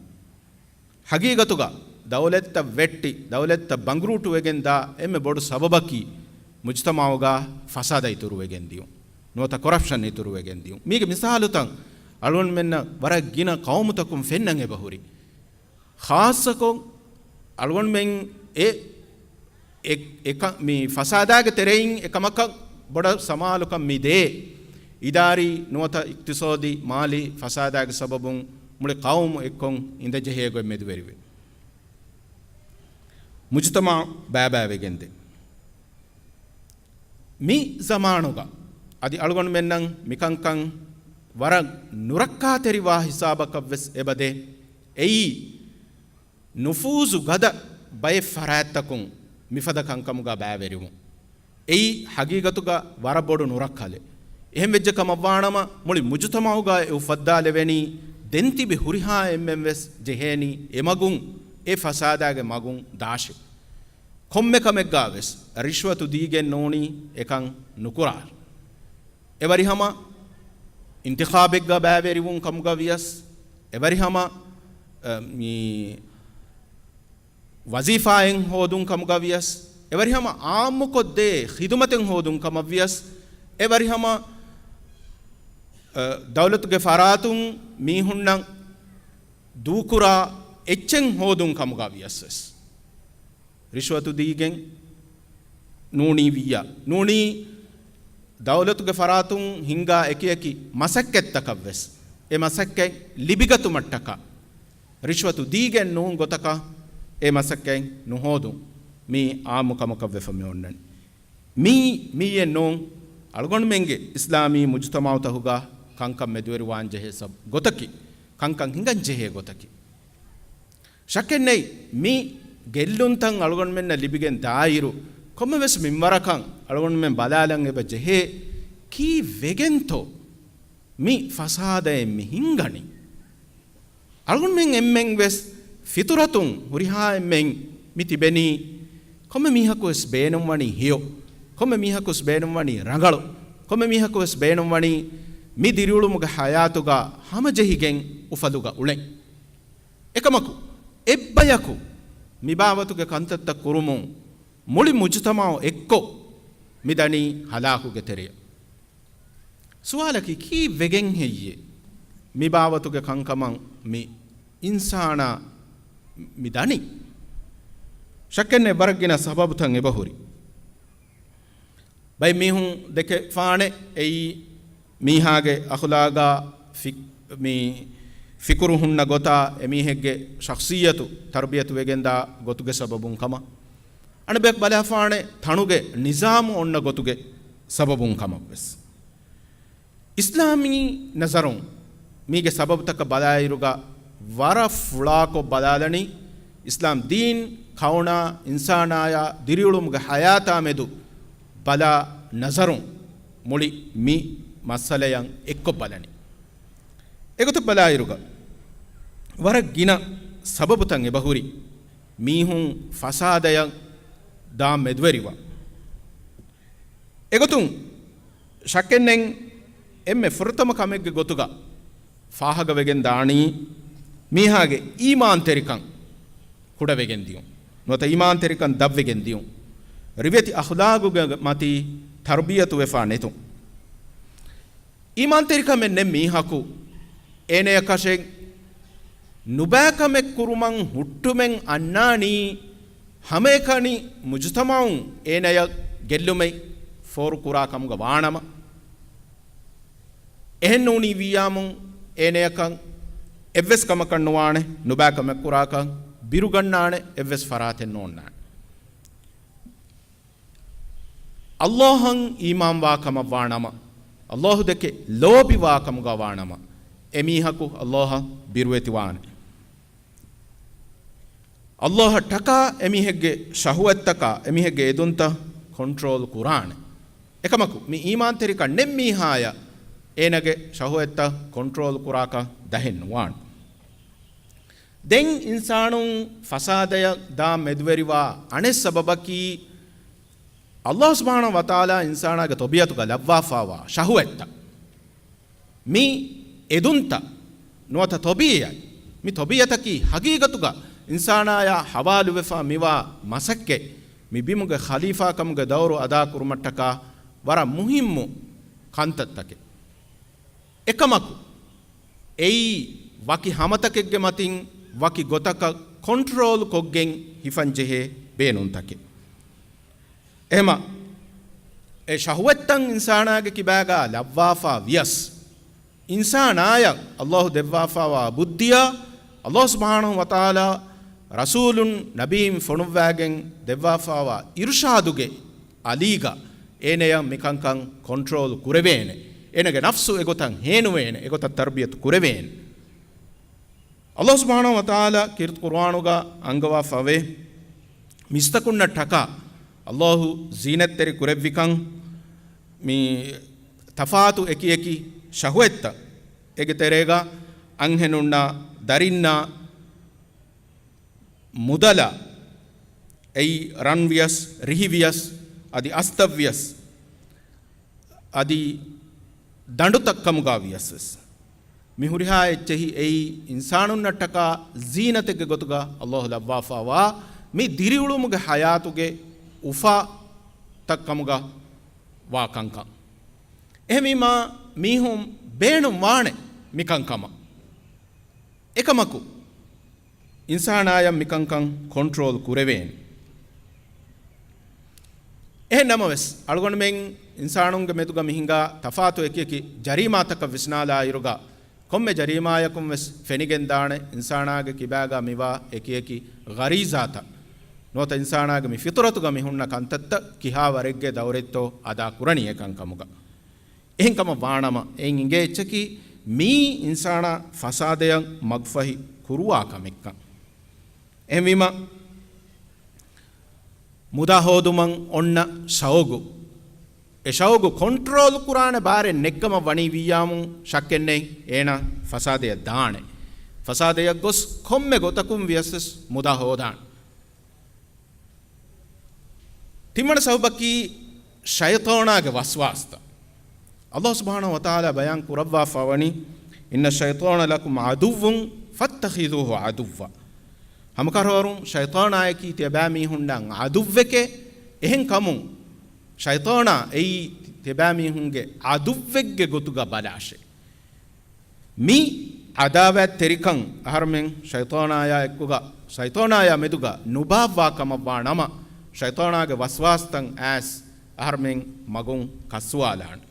ހަގީގަތުގަ ދައުލަތްތައް ވެއްޓި، ދައުލަތްތައް ބަނގުރޫޓުވެގެންދާ އެންމެ ބޮޑު ސަބަބަކީ މުޖުތަމަޢުގަ ފަސާދަ އިތުރުވެގެން ދިޔުން. ނުވަތަ ކޮރަޕްޝަން އިތުރުވެގެން ދިޔުން. މީގެ މިސާލުތައް އަޅުގަނޑުމެންނަށް ވަރަށް ގިނަ ޤައުމުތަކުން ފެންނަން އެބަހުރި. ޚާއްޞަކޮށް އަޅުގަނޑުމެން އެ، އެ، އެކަ-، މި ފަސާދާގެ ތެރެއިން އެކަމަކަށް ބޮޑަށް ސަމާލުކަން މި ދޭ. އިދާރީ ނުވަތަ އިޤްތިޞާދީ މާލީ ފަސާދާގެ ސަބަބުން މުޅި ޤައުމު އެއްކޮށް އިނދެޖެހޭ ގޮތް މެދުވެރިވެ. މުޖުތަމަޢު ބައިބައިވެގެންދޭ. މި ޒަމާނުގަ އަދި އަޅުގަނޑުމެންނަށް މިކަންކަން ވަރަށް ނުރައްކާތެރިވާ ހިސާބަކަށްވެސް އެބަދޭ. އެއީ ނުފޫޒު ގަދަ ބައެއް ފަރާތްތަކުން މިފަދަ ކަންކަމުގަ ބައިވެރިވުން. އެއީ ހަގީގަތުގަ ވަރަށް ބޮޑު ނުރައްކަލެއް. އެހެންވެއްޖެ ކަމަށްވާނަމަ، މުޅި މުޖުތަމަޢުގައި އެ އުފައްދާލެވެނީ، ދެން ތިބި ހުރިހާ އެންމެން ވެސް ޖެހޭނީ އެ މަގުން، އެ ފަސާދާގެ މަގުން ދާށޭ. ކޮންމެ ކަމެއްގަ ވެސް ރިޝްވަތު ދީގެން ނޫނީ އެކަން ނުކުރާށޭ. އެވަރިހަމަ އިންތިޚާބެއްގަ ބައިވެރިވުން ކަމުގަ ވިޔަސް، އެވަރިހަމަ، އަ، މި ވަޒީފާއެއް ހޯދުން ކަމުގަ ވިޔަސް، އެވަރިހަމަ އާއްމުކޮށްދޭ ޚިދުމަތެއް ހޯދުން ކަމަށް ވިޔަސް، އެވަރިހަމަ، އަ، ދައުލަތުގެ ފަރާތުން މީހުންނަށް ދޫކުރާ އެއްޗެއް ހޯދުން ކަމުގަ ވިޔަސް ވެސް. ރިޝްވަތު ދީގެން ނޫނީ ވިއްޔާ. ނޫނީ ދައުލަތުގެ ފަރާތުން ހިންގާ އެކިއެކި މަސައްކަތްތަކަށްވެސް، އެ މަސައްކަތް ލިބިގަތުމަށްޓަކާ، ރިޝްވަތު ދީގެން ނޫން ގޮތަކަށް އެ މަސައްކަތް ނުހޯދުން. މީ އާއްމު ކަމަކަށް ވެފަ މި އޮންނަނީ. މީ، މީއެއް ނޫން، އަޅުގަނޑުމެންގެ އިސްލާމީ މުޖުތަމަޢުތަކުގަ ކަންކަން މެދުވެރިވާން ޖެހޭ ސަބް ގޮތަކީ، ކަންކަން ހިނގަން ޖެހޭ ގޮތަކީ. ޝައްކެއް ނެތް، މި ގެއްލުންތައް އަޅުގަނޑުމެންނަށް ލިބިގެން ދާއިރު، ކޮންމެވެސް މިންވަރަކަށް އަޅުގަނޑުމެން ބަލާލަން އެބަ ޖެހޭ، ކީއްވެގެންތޯ މި ފަސާދައެއް މި ހިންގަނީ؟ އަޅުގަނޑުމެން އެންމެން ވެސް ފިޠުރަތުން ހުރިހާ އެންމެން މި ތިބެނީ، ކޮންމެ މީހަކު ވެސް ބޭނުންވަނީ ހެޔޮ، ކޮންމެ މީހަކު ވެސް ބޭނުންވަނީ ރަނގަޅު، ކޮންމެ މީހަކު ވެސް ބޭނުންވަނީ މި ދިރިއުޅުމުގެ ޙަޔާތުގަ ހަމަޖެހިގެން އުފަލުގަ އުޅެން. އެކަމަކު، އެއްބަޔަކު މިބާވަތުގެ ކަންތައްތައް ކުރުމުން މުޅި މުޖުތަމަޢު އެއްކޮށް މި ދަނީ ހަލާކުގެ ތެރެއަށް. ސުވާލަކީ، ކީއްވެގެން ހެއްޔޭ މިބާވަތުގެ ކަންކަމަށް މި އިންސާނާ މި ދަނީ؟ ޝައްކެއްނެތް، ވަރަށް ގިނަ ސަބަބުތައް އެބަހުރި. ބައެއް މީހުން ދެކެފާނެ އެއީ މީހާގެ އަޚުލާގާ ފި-، މި ފިކުރު ހުންނަ ގޮތާ އެމީހެއްގެ ޝަޚްޞިއްޔަތު ތަރުބިޔަތު ވެގެންދާ ގޮތުގެ ސަބަބުން ކަމަށް. އަނެއްބަޔަކު ބަލާފާނެ ތަނުގެ ނިޒާމު އޮންނަ ގޮތުގެ ސަބަބުން ކަމަށް ވެސް. އިސްލާމީ ނަޒަރުން މީގެ ސަބަބުތަކަށް ބަލާއިރުގަ ވަރަށް ފުޅާކޮށް ބަލާލަނީ، އިސްލާމް ދީން ކައުނާ އިންސާނާޔާ ދިރިއުޅުމުގެ ހަޔާތާ މެދު ބަލާ ނަޒަރުން މުޅި މި މައްސަލަޔަށް އެއްކޮށް ބަލަނީ. އެގޮތަށް ބަލާއިރުގަ ވަރަށް ގިނަ ސަބަބުތައް އެބަހުރި މީހުން ފަސާދަޔަށް ދާ މެދުވެރިވާ. އެގޮތުން ޝައްކެއްނެތް އެންމެ ފުރަތަމަ ކަމެއްގެ ގޮތުގަ ފާހަގަވެގެން ދާނީ މީހާގެ އީމާންތެރިކަން ކުޑަވެގެން ދިޔުން. ނުވަތަ އީމާންތެރިކަން ދަށްވެގެން ދިޔުން. ރިވެތި އަޚުލާގުގެ މަތީ ތަރުބިޔަތުވެފާ ނެތުން. އީމާންތެރިކަމެއް ނެތް މީހަކު އޭނަޔަކަށެއް ނުބައިކަމެއް ކުރުމަށް ހުއްޓުމެއް އަންނާނީ، ހަމައެކަނި މުޖުތަމަޢުން އޭނަޔަށް ގެއްލުމެއް ފޯރުކުރާ ކަމުގަ ވާނަމަ، އެހެން ނޫނީ ވިއްޔާމުން އޭނަޔަކަށް އެއްވެސް ކަމަކަށް ނުވާނެ، ނުބައިކަމެއް ކުރާކަށް ބިރުގަންނާނެ އެއްވެސް ފަރާތެއް ނޯންނާނެ. ﷲ އަށް އީމާންވާ ކަމަށް ވާނަމަ، ﷲ ދެކެ ލޯބިވާ ކަމުގަ ވާނަމަ، އެމީހަކު ﷲ އަށް ބިރުވެތިވާނެ. ﷲ އަށް ޓަކާ އެމީހެއްގެ ޝަހުވަތްތަކާ އެމީހެއްގެ އެދުންތައް ކޮންޓްރޯލް ކުރާނެ. އެކަމަކު، މި އީމާންތެރިކަން ނެތް މީހާޔަށް އޭނަގެ ޝަހުވަތްތައް ކޮންޓްރޯލް ކުރާކަށް ދަހެއް ނުވާނެ. ދެން އިންސާނުން ފަސާދަޔަށް ދާ މެދުވެރިވާ އަނެއް ސަބަބަކީ، ﷲ ސުބްޙާނަހޫ ވަތަޢާލާ އިންސާނާގެ ތަބީޢަތުގަ ލައްވާފާވާ ޝަހުވަތްތައް، މި އެދުންތައް ނުވަތަ ތަބީޢަތް، މި ތަބީޢަތަކީ ޙަޤީޤަތުގަ އިންސާނާޔާ ޙަވާލުވެފާ މިވާ މަސައްކަތް، މި ބިމުގެ ޚަލީފާކަމުގެ ދައުރު އަދާކުރުމަށްޓަކާ ވަރަށް މުހިއްމު ކަންތައްތަކެއް. އެކަމަކު، އެއީ ވަކި ހަމަތަކެއްގެ މަތިން ވަކި ގޮތަކަށް ކޮންޓްރޯލް ކޮށްގެން ހިފަންޖެހޭ ބޭނުންތަކެއް. އެހެމަ، އެ ޝަހުވަތްތައް އިންސާނާގެ ކިބާގާ ލައްވާފާ ވިޔަސް، އިންސާނާޔަށް ﷲ ދެއްވާފާވާ ބުއްދިއާ، ﷲ ސުބްޙާނަހޫ ވަތަޢާލާ ރަސޫލުން ނަބީން ފޮނުއްވާގެން ދެއްވާފާވާ އިރުޝާދުގެ އަލީގަ އޭނަޔަށް މިކަންކަން ކޮންޓްރޯލް ކުރެވޭނެ. އޭނަގެ ނަފްސު އެގޮތަށް ހޭނުވޭނެ، އެގޮތަށް ތަރުބިޔަތު ކުރެވޭނެ. ﷲ ސުބްޙާނަހޫ ވަތަޢާލާ ކީރިތި ޤުރުއާނުގަ އަންގަވާފަވޭ، މީސްތަކުންނަށް ޓަކާ ﷲ ޒީނަތްތެރި ކުރެއްވިކަން، މި ތަފާތު އެކިއެކި ޝަހުވަތްތައް، އޭގެ ތެރޭގަ އަންހެނުންނާ ދަރިންނާ މުދަލާ، އެއީ ރަން ވިޔަސް، ރިހި ވިޔަސް، އަދި އަސްތައް ވިޔަސް، އަދި ދަނޑުތައް ކަމުގަ ވިޔަސް ވެސް، މި ހުރިހާ އެއްޗެހި އެއީ އިންސާނުންނަށްޓަކާ ޒީނަތެއްގެ ގޮތުގަ ﷲ ލައްވާފާވާ މި ދިރިއުޅުމުގެ ޙަޔާތުގެ އުފާތައް ކަމުގަ ވާ ކަންކަން. އެހެންވީމާ، މީހުން ބޭނުން ވާނެ މިކަންކަމަށް. އެކަމަކު، އިންސާނާޔަށް މިކަންކަން ކޮންޓްރޯލް ކުރެވޭނެ. އެހެން ނަމަވެސް، އަޅުގަނޑުމެން އިންސާނުންގެ މެދުގަ މި ހިނގާ ތަފާތު އެކިއެކި ޖަރީމާތަކަށް ވިސްނާލާއިރުގަ، ކޮންމެ ޖަރީމާޔަކުން ވެސް ފެނިގެން ދާނެ އިންސާނާގެ ކިބާގަ މިވާ އެކިއެކި ޣަރީޒާތައް، ނުވަތަ އިންސާނާގެ މި ފިޠުރަތުގަ މި ހުންނަ ކަންތައްތައް ކިހާ ވަރެއްގެ ދައުރެއްތޯ އަދާ ކުރަނީ އެކަންކަމުގަ. އެހެންކަމަށް ވާނަމަ، އެއިން އިނގޭ އެއްޗަކީ މިއީ އިންސާނާ ފަސާދަޔަށް މަގުފަހި ކުރުވާ ކަމެއްކަން. އެހެންވީމަ، މުދާ ހޯދުމަށް އޮންނަ ޝައުގު، އެ ޝައުގު ކޮންޓްރޯލް ކުރާނެ ބާރެއް ނެއްކަމަށް ވަނީ ވިއްޔާމު ޝައްކެއްނެތް، އޭނާ ފަސާދަޔަށް ދާނެ. ފަސާދަޔަށް ގޮސް ކޮންމެ ގޮތަކުން ވިޔަސް ވެސް މުދާ ހޯދާނެ. ތިންވަނަ ސަބަބަކީ ޝައިޠާނާގެ ވަސްވާސްތައް. ﷲ ސުބްޙާނަހޫ ވަތަޢާލާ ބަޔާން ކުރައްވާފަވަނީ، "إِنَّ الشَّيْطَانَ لَكُمْ عَدُوٌّ فَاتَّخِذُوهُ عَدُوًّا." ހަމަކަށަވަރުން ޝައިޠާނާއަކީ ތިޔަބައިމީހުންނަށް ޢަދުއްވެކޭ، އެހެންކަމުން ޝައިޠާނާ އެއީ ތިޔަބައިމީހުންގެ ޢަދުއްވެއްގެ ގޮތުގަ ބަލާށޭ. މި ޢަދާވާތްތެރިކަން އަހަރުމެން ޝައިޠާނާޔާ އެއްކުގަ، ޝައިޠާނާޔާ މެދުގަ ނުބާއްވާ ކަމަށްވާ ނަމަ، ޝައިޠާނާގެ ވަސްވާސްތައް އައިސް އަހަރުމެން މަގުން ކައްސުވާލާނެ.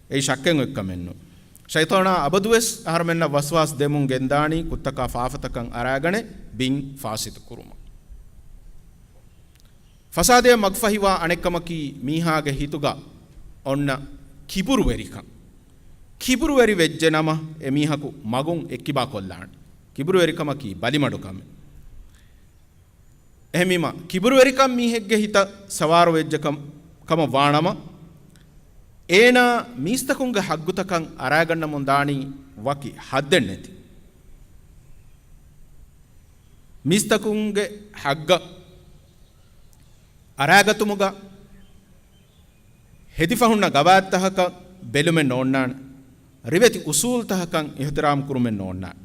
އެއީ ޝައްކެއް އޮތްކަމެއްނު. ޝައިޠާނާ އަބަދުވެސް އަހަރުމެންނަށް ވަސްވާސް ދެމުން ގެންދާނީ ކުށްތަކާ ފާފަތަކަށް އަރާގަނެ ބިން ފާސިދު ކުރުމަށް. ފަސާދަޔަށް މަގުފަހިވާ އަނެއްކަމަކީ މީހާގެ ހިތުގަ އޮންނަ ކިބުރުވެރިކަން. ކިބުރުވެރި ވެއްޖެ ނަމަ، އެ މީހަކު މަގުން އެއްކިބާ ކޮށްލާނެ. ކިބުރުވެރިކަމަކީ ބަލިމަޑުކަމެއް. އެހެންވީމަ، ކިބުރުވެރިކަން މީހެއްގެ ހިތަށް ސަވާރު ވެއްޖެ ކަމަށް، ކަމަށް ވާނަމަ، އޭނާ މީސްތަކުންގެ ހައްގުތަކަށް އަރާގަންނަމުން ދާނީ ވަކި ހައްދެއް ނެތި. މީސްތަކުންގެ ހައްގަށް އަރާގަތުމުގަ ހެދިފަ ހުންނަ ގަވާއިދުތަކަކަށް ބެލުމެއް ނޯންނާނެ. ރިވެތި އުސޫލުތަކަކަށް އިޙްތިރާމް ކުރުމެއް ނޯންނާނެ.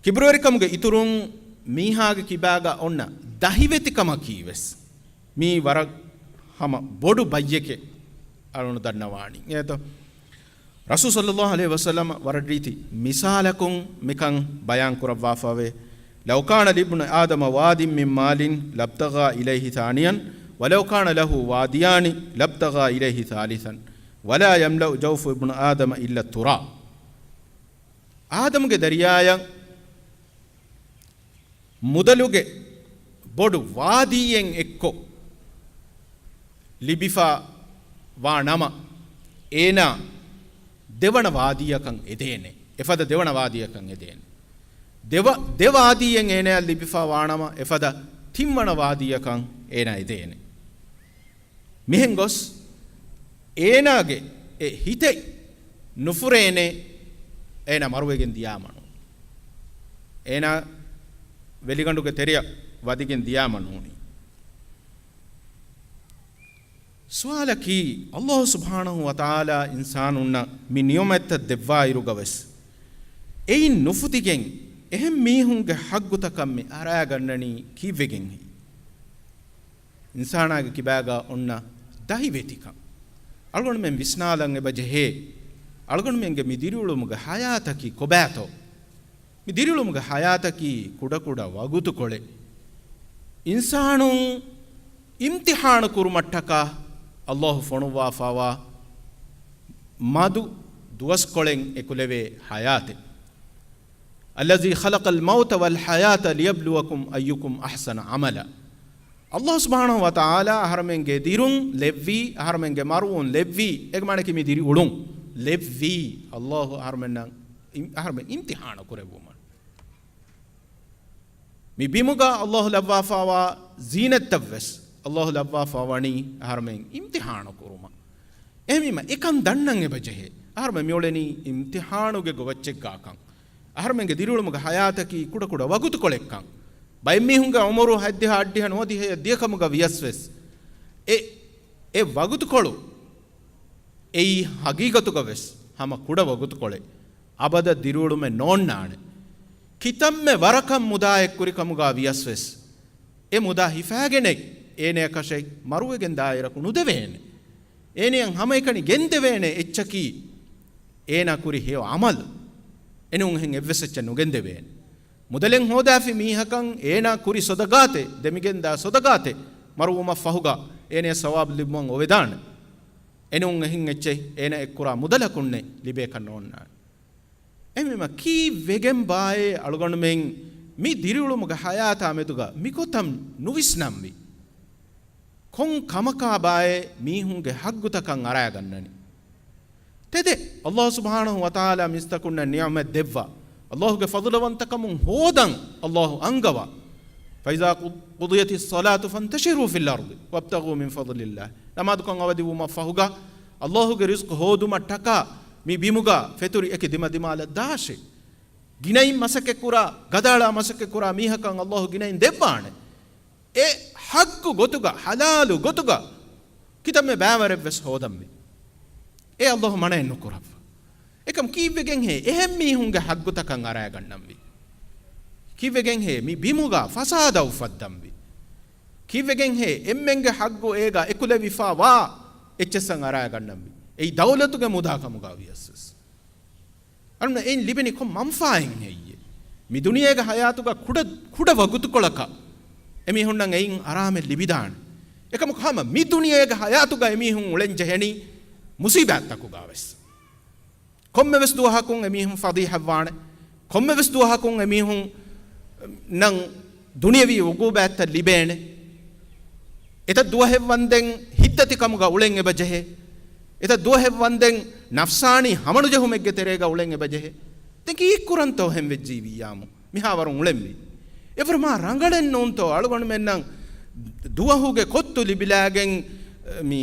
ކިބުރުވެރިކަމުގެ އިތުރުން މީހާގެ ކިބާގަ އޮންނަ ދަހިވެތިކަމަކީ ވެސް މީ ވަރަށް ހަމަ ބޮޑު ބައްޔެކޭ އަޅުގަނޑު ދަންނަވާނީ. އެއަތޯ؟ ރަސޫލު ޞައްލައްލާހު ޢަލައިހި ވަސައްލަމަ ވަރަށް ރީތި މިސާލަކުން މިކަން ބަޔާން ކުރައްވާފަވޭ. لو كان لابن آدم واد من مال لابتغى إليه ثانيا ولو كان له واديان لابتغى إليه ثالثا ولا يملأ جوف ابن آدم إلا التراب. އާދަމުގެ ދަރިޔާއަށް މުދަލުގެ ބޮޑު ވާދީއެއް އެއްކޮށް ލިބިފަ ވާ ނަމަ، އޭނާ ދެވަނަ ވާދީއަކަށް އެދޭނެ. އެފަދަ ދެވަނަ ވާދީއަކަށް އެދޭނެ. ދެވަ-، ދެ ވާދީއެއް އޭނާއަށް ލިބިފަ ވާނަމަ، އެފަދަ ތިންވަނަ ވާދީއަކަށް އޭނާ އެދޭނެ. މިހެން ގޮސް، އޭނާގެ އެ ހިތެއް ނުފުރޭނެ، އޭނާ މަރުވެގެން ދިޔާމަ ނޫނީ. އޭނާ ވެލިގަނޑުގެ ތެރެއަށް ވަދެގެން ދިޔާމަ ނޫނީ. ސުވާލަކީ، އައްލާހު ސުބްޙާނަހު ވަތަޢާލާ އިންސާނުންނަށް މި ނިޢުމަތްތައް ދެއްވާއިރުގަވެސް، އެއިން ނުފުދިގެން އެހެން މީހުންގެ ހައްގުތަކަށް މި އަރާގަންނަނީ ކީއްވެގެންހޭ؟ އިންސާނާގެ ކިބާގަ އޮންނަ ދަހިވެތިކަން. އަޅުގަނޑުމެން ވިސްނާލަން އެބަ ޖެހޭ، އަޅުގަނޑުމެންގެ މި ދިރިއުޅުމުގެ ޙަޔާތަކީ ކޮބާތޯ؟ މި ދިރިއުޅުމުގެ ޙަޔާތަކީ ކުޑަކުޑަ ވަގުތުކޮޅެއް. އިންސާނުން އިމްތިޙާނު ކުރުމަށްޓަކާ އައްލާހު ފޮނުއްވާފަވާ މަދު ދުވަސްކޮޅެއް އެކުލެވޭ ޙަޔާތެއް. الذي خلق الموت والحياة ليبلوكم أيكم أحسن عملا. އައްލާހު ސުބްޙާނަހު ވަތަޢާލާ އަހަރުމެންގެ ދިރުން ލެއްވީ، އަހަރުމެންގެ މަރުވުން ލެއްވީ، އޭގެ މާނައަކީ މި ދިރިއުޅުން ލެއްވީ އައްލާހު އަހަރުމެންނަށް އި-، އަހަރުމެން އިމްތިޙާނު ކުރެއްވުމަށް. މި ބިމުގަ އައްލާހު ލައްވާފަވާ ޒީނަތްތައްވެސް އައްލާހު ލައްވާފަވަނީ އަހަރުމެން އިމްތިޙާނު ކުރުމަށް. އެހެންވީމަ އެކަން ދަންނަން އެބަ ޖެހޭ. އަހަރުމެން މިއުޅެނީ އިމްތިޙާނުގެ ގޮވައްޗެއްގާކަން. އަހަރުމެންގެ ދިރިއުޅުމުގެ ޙަޔާތަކީ ކުޑަކުޑަ ވަގުތުކޮޅެއްކަން. ބައެއް މީހުންގެ ޢުމުރު ހަތްދިހަ، އަށްޑިހަ، ނުވަދިހައަށް ދިޔަކަމުގަ ވިޔަސްވެސް، އެ، އެ ވަގުތުކޮޅު އެއީ ހަގީގަތުގަވެސް ހަމަ ކުޑަ ވަގުތުކޮޅެއް. އަބަދަށް ދިރިއުޅުމެއް ނޯންނާނެ. ކިތަންމެ ވަރަކަށް މުދާއެއް ކުރިކަމުގަ ވިޔަސްވެސް، އެ މުދާ ހިފާގެނެއް އޭނަޔަކަށެއް މަރުވެގެން ދާއިރަކު ނުދެވޭނެ. އޭނަޔަށް ހަމައެކަނި ގެންދެވޭނެ އެއްޗަކީ އޭނާ ކުރި ހެޔޮ ޢަމަލު. އެނޫން އެހެން އެއްވެސް އެއްޗެއް ނުގެންދެވޭނެ. މުދަލެއް ހޯދާފި މީހަކަށް އޭނާ ކުރި ޞަދަޤާތެއް، ދެމިގެންދާ ޞަދަޤާތެއް މަރުވުމަށްފަހުގަ އޭނަޔަށް ސަވާބު ލިބުމަށް އޮވެދާނެ. އެނޫން އެހެން އެއްޗެއް އޭނަ އެއްކުރާ މުދަލަކުންނެއް ލިބޭކަށް ނޯންނާނެ. އެހެންވީމަ ކީއްވެގެން ބާއޭ އަޅުގަނޑުމެން މި ދިރިއުޅުމުގެ ޙަޔާތާ މެދުގަ މިކޮތަން ނުވިސްނަންވީ؟ ކޮން ކަމަކާ ބާއޭ މީހުންގެ ހައްގުތަކަށް އަރާގަންނަނީ؟ ތެދެއް، އައްލާހު ސުބްޙާނަހު ވަތަޢާލާ މީސްތަކުންނަށް ނިޢުމަތް ދެއްވާ، އައްލާހުގެ ފަޟުލުވަންތަކަމުން ހޯދަން އައްލާހު އަންގަވާ، فإذا قضيت الصلاة فانتشروا في الأرض وابتغوا من فضل الله. ނަމާދުކަން އަވަދިވުމަށްފަހުގަ އައްލާހުގެ ރިޒްޤު ހޯދުމަށްޓަކާ މި ބިމުގަ ފެތުރި އެކި ދިމަދިމާލަށް ދާށޭ. ގިނައިން މަސައްކަތްކުރާ، ގަދައަޅާ މަސައްކަތްކުރާ މީހަކަށް އައްލާހު ގިނައިން ދެއްވާނެ. އެ ޙައްޤު ގޮތުގަ، ޙަލާލު ގޮތުގަ ކިތަންމެ ބައިވަރެއްވެސް ހޯދަންވީ. އެ އައްލާހު މަނައެއް ނުކުރައްވާ. އެކަމް ކީއްވެގެންހޭ އެހެން މީހުންގެ ހައްގުތަކަށް އަރާގަންނަންވީ؟ ކީއްވެގެންހޭ މި ބިމުގަ ފަސާދަ އުފައްދަންވީ؟ ކީއްވެގެންހޭ އެންމެންގެ ހައްގު އޭގަ އެކުލެވިފަ ވާ އެއްޗެއްސަށް އަރާގަންނަންވީ؟ އެއީ ދައުލަތުގެ މުދާ ކަމުގަ ވިޔަސްވެސް. އަންނަ އެއިން ލިބެނީ ކޮން މަންފާއެއް ހެއްޔޭ؟ މި ދުނިޔޭގެ ޙަޔާތުގަ ކުޑަ، ކުޑަ ވަގުތުކޮޅަކަށް އެމީހުންނަށް އެއިން އަރާމެއް ލިބިދާނެ. އެކަމަކު ހަމަ މި ދުނިޔޭގެ ހަޔާތުގަ އެމީހުން އުޅެން ޖެހެނީ މުސީބާތްތަކުގަ ވެސް. ކޮންމެވެސް ދުވަހަކުން އެމީހުން ފަޟީޙަތްވާނެ. ކޮންމެވެސް ދުވަހަކުން އެމީހުންނަށް ދުނިޔަވީ އުގޫބާތްތައް ލިބޭނެ. އެތައް ދުވަހެއް ވަންދެން ހިތްދަތިކަމުގަ އުޅެން އެބަ ޖެހޭ. އެތައް ދުވަހެއް ވަންދެން ނަފްސާނީ ހަމަނުޖެހުމެއްގެ ތެރޭގަ އުޅެން އެބަ ޖެހޭ. ދެން ކީއްކުރަންތޯ ހެން ވެއްޖީ ވިއްޔާމު؟ މިހާވަރުން އުޅެންވީ. އެވަރު މާ ރަނގަޅެއް ނޫންތޯ އަޅުގަނޑުމެންނަށް ދުވަހުގެ ކޮއްތު ލިބިލާގެން، މި،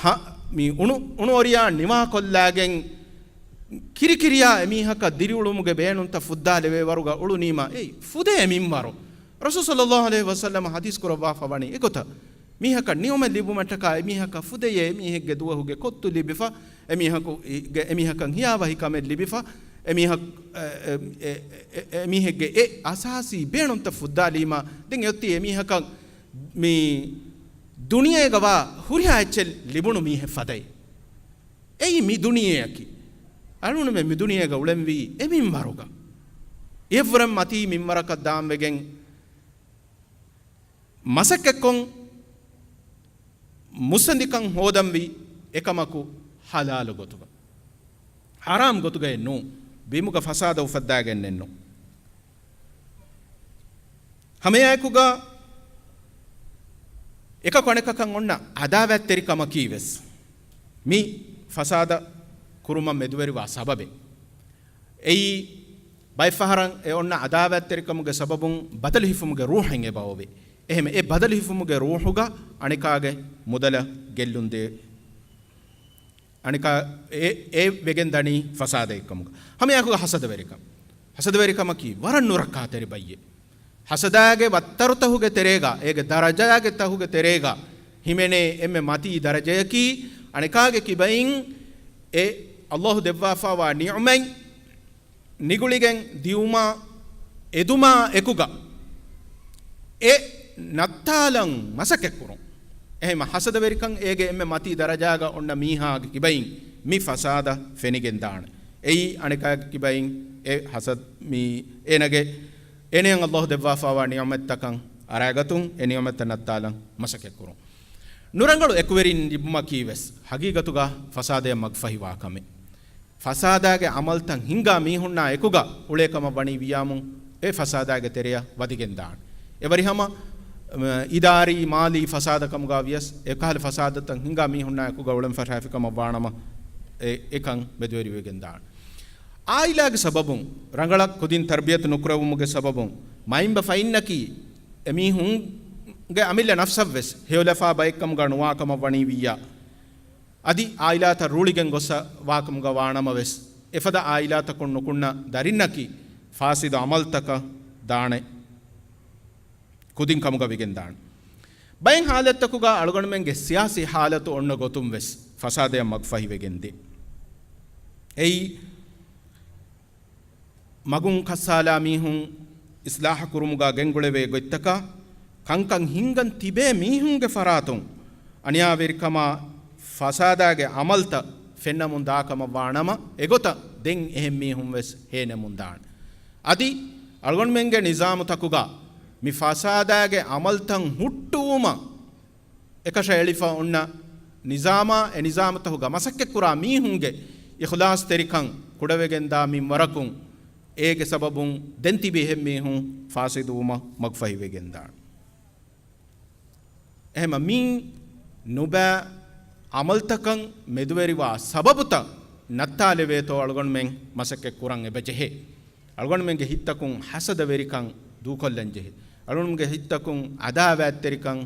ހަ، މި އުނު، އުނުއޮރިޔާ ނިވާކޮށްލާގެން ކިރިކިރިޔާ އެމީހަކަށް ދިރިއުޅުމުގެ ބޭނުންތައް ފުއްދާލެވޭ ވަރުގަ އުޅުނީމާ އެއީ ފުދޭ މިންވަރު. ރަސޫލު ޞައްލައްލާހު ޢަލައިހި ވަސައްލަމަ ޙަދީޘް ކުރައްވާފަ ވަނީ އެގޮތަށް. މީހަކަށް ނިޢުމަތް ލިބުމަށްޓަކާ އެމީހަކަށް ފުދެޔޭ އެމީހެއްގެ ދުވަހުގެ ކޮއްތު ލިބިފަ، އެމީހަކު، އެ، އެމީހަކަށް ހިޔާވަހި ކަމެއް ލިބިފަ، އެމީހަކު، އެ، އެ، އެ، އެ، އެ، އެމީހެއްގެ އެ އަސާސީ ބޭނުންތައް ފުއްދާލީމާ، ދެން އެއޮތީ އެމީހަކަށް މި ދުނިޔޭގަ ވާ ހުރިހާ އެއްޗެއް ލިބުނު މީހެއް ފަދައިން. އެއީ މި ދުނިޔެއަކީ. އަޅުގަނޑުމެން މި ދުނިޔޭގަ އުޅެންވީ އެ މިންވަރުގަ. އެއަށްވުރެން މަތީ މިންވަރަކަށް ދާންވެގެން މަސައްކަތްކޮށް، މުއްސަނދިކަން ހޯދަންވީ އެކަމަކު ޙަލާލު ގޮތުގަ. ޙަރާމް ގޮތުގައެއް ނޫން. ބިމުގަ ފަސާދަ އުފައްދާގެންނެއްނު. ހަމައެއާއެކުގަ އެކަކު އަނެކަކަށް އޮންނަ އަދާވާތްތެރިކަމަކީ ވެސް މި ފަސާދަ ކުރުމަށް މެދުވެރިވާ ސަބަބެއް. އެއީ ބައެއްފަހަރަށް އެ އޮންނަ އަދާވާތްތެރިކަމުގެ ސަބަބުން ބަދަލުހިފުމުގެ ރޫޙެއް އެބައޮވޭ. އެހެން އެ ބަދަލުހިފުމުގެ ރޫޙުގަ އަނެކާގެ މުދަލަށް ގެއްލުންދޭ. އަނެކާ އެ، އެ ވެގެން ދަނީ ފަސާދައެއްކަމުގަ. ހަމައެއާއެކުގަ ހަސަދަވެރިކަން. ހަސަދަވެރިކަމަކީ ވަރަށް ނުރައްކާތެރި ބައްޔެއް. ހަސަދާގެ ވައްތަރުތަހުގެ ތެރޭގަ، އޭގެ ދަރަޖާގެ ތަހުގެ ތެރޭގަ ހިމެނޭ އެންމެ މަތީ ދަރަޖަޔަކީ، އަނެކާގެ ކިބައިން އެ ﷲ ދެއްވާފައިވާ ނިޢުމަތް ނިގުޅިގެން ދިއުމާ އެދުމާ އެކުގަ އެ ނައްތާލަން މަސައްކަތްކުރުން. އެހެން ހަސަދަވެރިކަން އޭގެ އެންމެ މަތީ ދަރަޖާގަ އޮންނަ މީހާގެ ކިބައިން މި ފަސާދަ ފެނިގެންދާނެ. އެއީ އަނެކާގެ ކިބައިން އެ ހަސަދަ މީ އޭނަގެ، އޭނަޔަށް ﷲ ދެއްވާފައިވާ ނިޢުމަތްތަކަށް އަރާގަތުން، އެ ނިޢުމަތްތައް ނައްތާލަން މަސައްކަތްކުރުން. ނުރަނގަޅު އެކުވެރިން ލިބުމަކީ ވެސް ހަގީގަތުގަ ފަސާދަޔަށް މަގުފަހިވާ ކަމެއް. ފަސާދާގެ ޢަމަލްތައް ހިންގާ މީހުންނާ އެކުގަ އުޅޭކަމަށް ވަނީ ވިޔާމުން އެ ފަސާދާގެ ތެރެޔަށް ވަދެގެންދާނެ. އެވަރިހަމަ، އަ، އިދާރީ މާލީ ފަސާދަކަމުގަ ވިޔަސް އެކަހަލަ ފަސާދަތައް ހިންގާ މީހުންނާ އެކުގަ އުޅެން ފަށާފިކަމަށް ވާނަމަ އެ، އެކަން މެދުވެރިވެގެންދާނެ. ޢާއިލާގެ ސަބަބުން ރަނގަޅަށް ކުދިން ތަރްބިޔަތު ނުކުރެވުމުގެ ސަބަބުން މައިންބަފަ އިންނަކީ އެމީހުންގެ އަމިއްލަ ނަފްސަށްވެސް ހެޔޮލަފާ ބައެއްކަމުގަ ނުވާކަމަށް ވަނީ ވިއްޔާ. އަދި ޢާއިލާތައް ރޫޅިގެން ގޮއްސަ ވާކަމުގަ ވާނަމަވެސް، އެފަދަ ޢާއިލާތަކުން ނުކުންނަ ދަރިންނަކީ ފާސިދު ޢަމަލްތަކަށް ދާނެ، ކުދިން ކަމުގަ ވެގެން ދާނެ. ބައެއް ޙާލަތްތަކުގަ އަޅުގަނޑުމެންގެ ސިޔާސީ ޙާލަތު އޮންނަ ގޮތުން ވެސް ފަސާދަޔަށް މަގުފަހިވެގެން ދޭ. އެއީ، މަގުން ކައްސާލާ މީހުން އިޞްލާޙު ކުރުމުގަ ގެންގުޅެވޭ ގޮތްތަކަށް ކަންކަން ހިންގަން ތިބޭ މީހުންގެ ފަރާތުން އަނިޔާވެރިކަމާ ފަސާދާގެ ޢަމަލްތައް ފެންނަމުން ދާކަމަށް ވާނަމަ، އެގޮތަށް ދެން އެހެން މީހުން ވެސް ހޭނެމުން ދާނެ. އަދި އަޅުގަނޑުމެންގެ ނިޒާމުތަކުގަ މި ފަސާދާގެ ޢަމަލްތައް ހުއްޓުވުމަށް އެކަށައެޅިފަ އޮންނަ ނިޒާމާ، އެ ނިޒާމުތަހުގަ މަސައްކަތްކުރާ މީހުންގެ އިޚްލާޞްތެރިކަން ކުޑަވެގެންދާ މިންވަރަކުން، އޭގެ ސަބަބުން ދެން ތިބި އެހެން މީހުން ފާސިދުވުމަށް މަގުފަހިވެގެންދާނެ. އެހެމަ މި ނުބައި ޢަމަލްތަކަށް މެދުވެރިވާ ސަބަބުތައް ނައްތާލެވޭތޯ އަޅުގަނޑުމެން މަސައްކަތް ކުރަން އެބަޖެހޭ. އަޅުގަނޑުމެންގެ ހިތްތަކުން ހަސަދަވެރިކަން ދޫކޮށްލަން ޖެހޭ. އަޅުގަނޑުމެންގެ ހިތްތަކުން އަދާވާތްތެރިކަން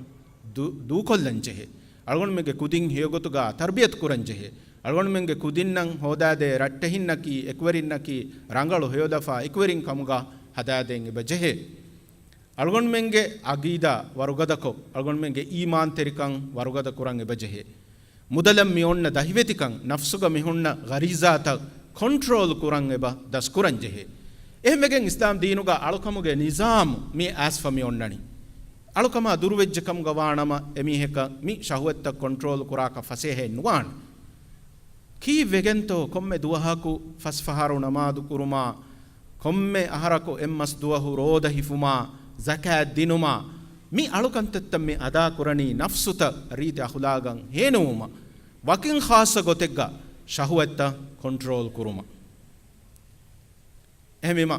ދޫ، ދޫކޮށްލަން ޖެހޭ. އަޅުގަނޑުމެންގެ ކުދިން ހެޔޮގޮތުގަ ތަރްބިޔަތު ކުރަން ޖެހޭ. އަޅުގަނޑުމެންގެ ކުދިންނަށް ހޯދާދޭ ރައްޓެހިންނަކީ، އެކުވެރިންނަކީ ރަނގަޅު ހެޔޮލަފާ އެކުވެރިން ކަމުގަ ހަދާދޭން އެބަ ޖެހޭ. އަޅުގަނޑުމެންގެ ޢަގީދާ ވަރުގަދަކޮށް، އަޅުގަނޑުމެންގެ އީމާންތެރިކަން ވަރުގަދަ ކުރަން އެބަ ޖެހޭ. މުދަލަށް މި އޮންނަ ދަހިވެތިކަން، ނަފްސުގަ މި ހުންނަ ޣަރީޒާތައް ކޮންޓްރޯލް ކުރަން އެބަ ދަސްކުރަން ޖެހޭ. އެހެންވެގެން އިސްލާމް ދީނުގަ އަޅުކަމުގެ ނިޒާމު މި އައިސްފަ މި އޮންނަނީ. އަޅުކަމާ ދުރުވެއްޖެ ކަމުގަ ވާނަމަ، އެމީހަކަށް މި ޝަހުވަތްތައް ކޮންޓްރޯލް ކުރާކަށް ފަސޭހައެއް ނުވާނެ. ކީއްވެގެންތޯ ކޮންމެ ދުވަހަކު ފަސް ފަހަރު ނަމާދު ކުރުމާ، ކޮންމެ އަހަރަކު އެއްމަސް ދުވަހު ރޯދަ ހިފުމާ، ޒަކާތް ދިނުމާ، މި އަޅުކަންތައްތައް މި އަދާކުރަނީ ނަފްސުތައް ރީތި އަޚުލާގަށް ހޭނުވުމަށް، ވަކިން ޚާއްޞަ ގޮތެއްގަ ޝަހުވަތްތައް ކޮންޓްރޯލް ކުރުމަށް. އެހެންވީމަ،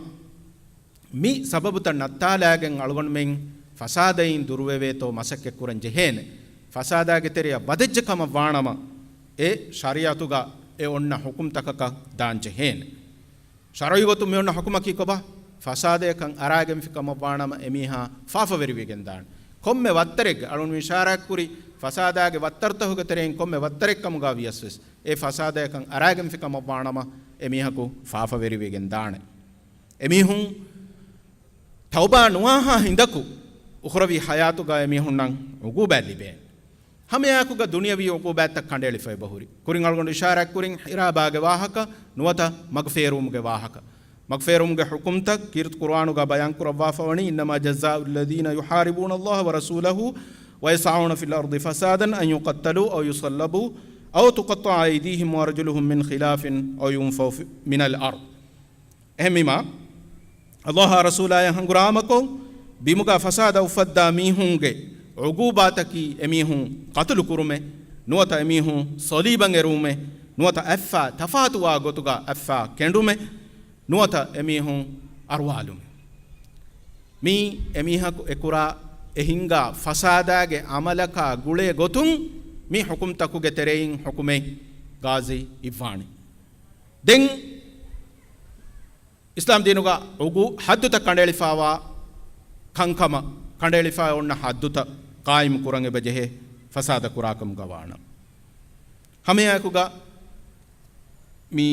މި ސަބަބުތައް ނައްތާލާގެން އަޅުގަނޑުމެން ފަސާދައިން ދުރުވެވޭތޯ މަސައްކަތްކުރަން ޖެހޭނެ. ފަސާދާގެ ތެރެއަށް ވަދެއްޖެ ކަމަށް ވާނަމަ، އެ ޝަރީޢަތުގަ އެ އޮންނަ ޙުކުމްތަކަކަށް ދާން ޖެހޭނެ. ޝަރުޢީ ގޮތުން މި އޮންނަ ޙުކުމަކީ ކޮބާ؟ ފަސާދަޔަކަށް އަރާގެންފި ކަމަށް ވާނަމަ، އެމީހާ ފާފަވެރިވެގެން ދާނެ. ކޮންމެ ވައްތަރެއްގަ، އަޅުން އިޝާރާތްކުރި ފަސާދާގެ ވައްތަރުތަކުގެ ތެރެއިން ކޮންމެ ވައްތަރެއް ކަމުގަ ވިޔަސް ވެސް، އެ ފަސާދަޔަކަށް އަރާގެންފި ކަމަށް ވާނަމަ، އެމީހަކު ފާފަވެރިވެގެން ދާނެ. އެމީހުން ތައުބާ ނުވާހާ ހިނދަކު އުޚްރަވީ ޙަޔާތުގަ އެމީހުންނަށް ޢުޤޫބާތް ލިބޭނެ. ހަމައެއާއެކުގަ ދުނިޔަވީ ޢުޤޫބާތްތައް ކަނޑައެޅިފައި އެބަހުރި. ކުރިން އަޅުގަނޑު އިޝާރާތްކުރިން ހިރާބާގެ ވާހަކަ ނުވަތަ މަގުފޭރުވުމުގެ ވާހަކަ. މަގުފޭރުވުމުގެ ޙުކުމްތައް ކީރިތި ޤުރުއާނުގަ ބަޔާންކުރައްވާފަވަނީ، إنما جزاء الذين يحاربون الله ورسوله ويسعون في الأرض فسادا أن يقتلوا أو يصلبوا أو تقطع أيديهم وأرجلهم من خلاف أو ينفوا في- من الأرض. އެހެންވީމާ، ﷲ އާ ރަސޫލާޔަށް ހަނގުރާމަކޮށް، ބިމުގަ ފަސާދަ އުފައްދާ މީހުންގެ ޢުޤޫބާތަކީ އެމީހުން ޤަތުލު ކުރުމެއް، ނުވަތަ އެމީހުން ޞަލީބަށް އެރުވުމެއް، ނުވަތަ އަތްފާ ތަފާތުވާ ގޮތުގަ އަތްފާ ކެނޑުމެއް، ނުވަތަ އެމީހުން އަރުވާލުމެއް. މީ އެމީހަކު އެކުރާ އެހިނގާ ފަސާދާގެ ޢަމަލަކާ ގުޅޭ ގޮތުން މި ޙުކުމްތަކުގެ ތެރެއިން ޙުކުމެއް ޤާޟީ އިއްވާނެ. ދެން އިސްލާމް ދީނުގަ ޢުޤޫ-، ޙައްދުތައް ކަނޑައެޅިފައިވާ ކަންކަމަށް ކަނޑައެޅިފައި އޮންނަ ޙައްދުތައް ޤާއިމް ކުރަން އެބަޖެހޭ ފަސާދަ ކުރާކަމުގަ ވާނަމަ. ހަމައެއާއެކުގަ މި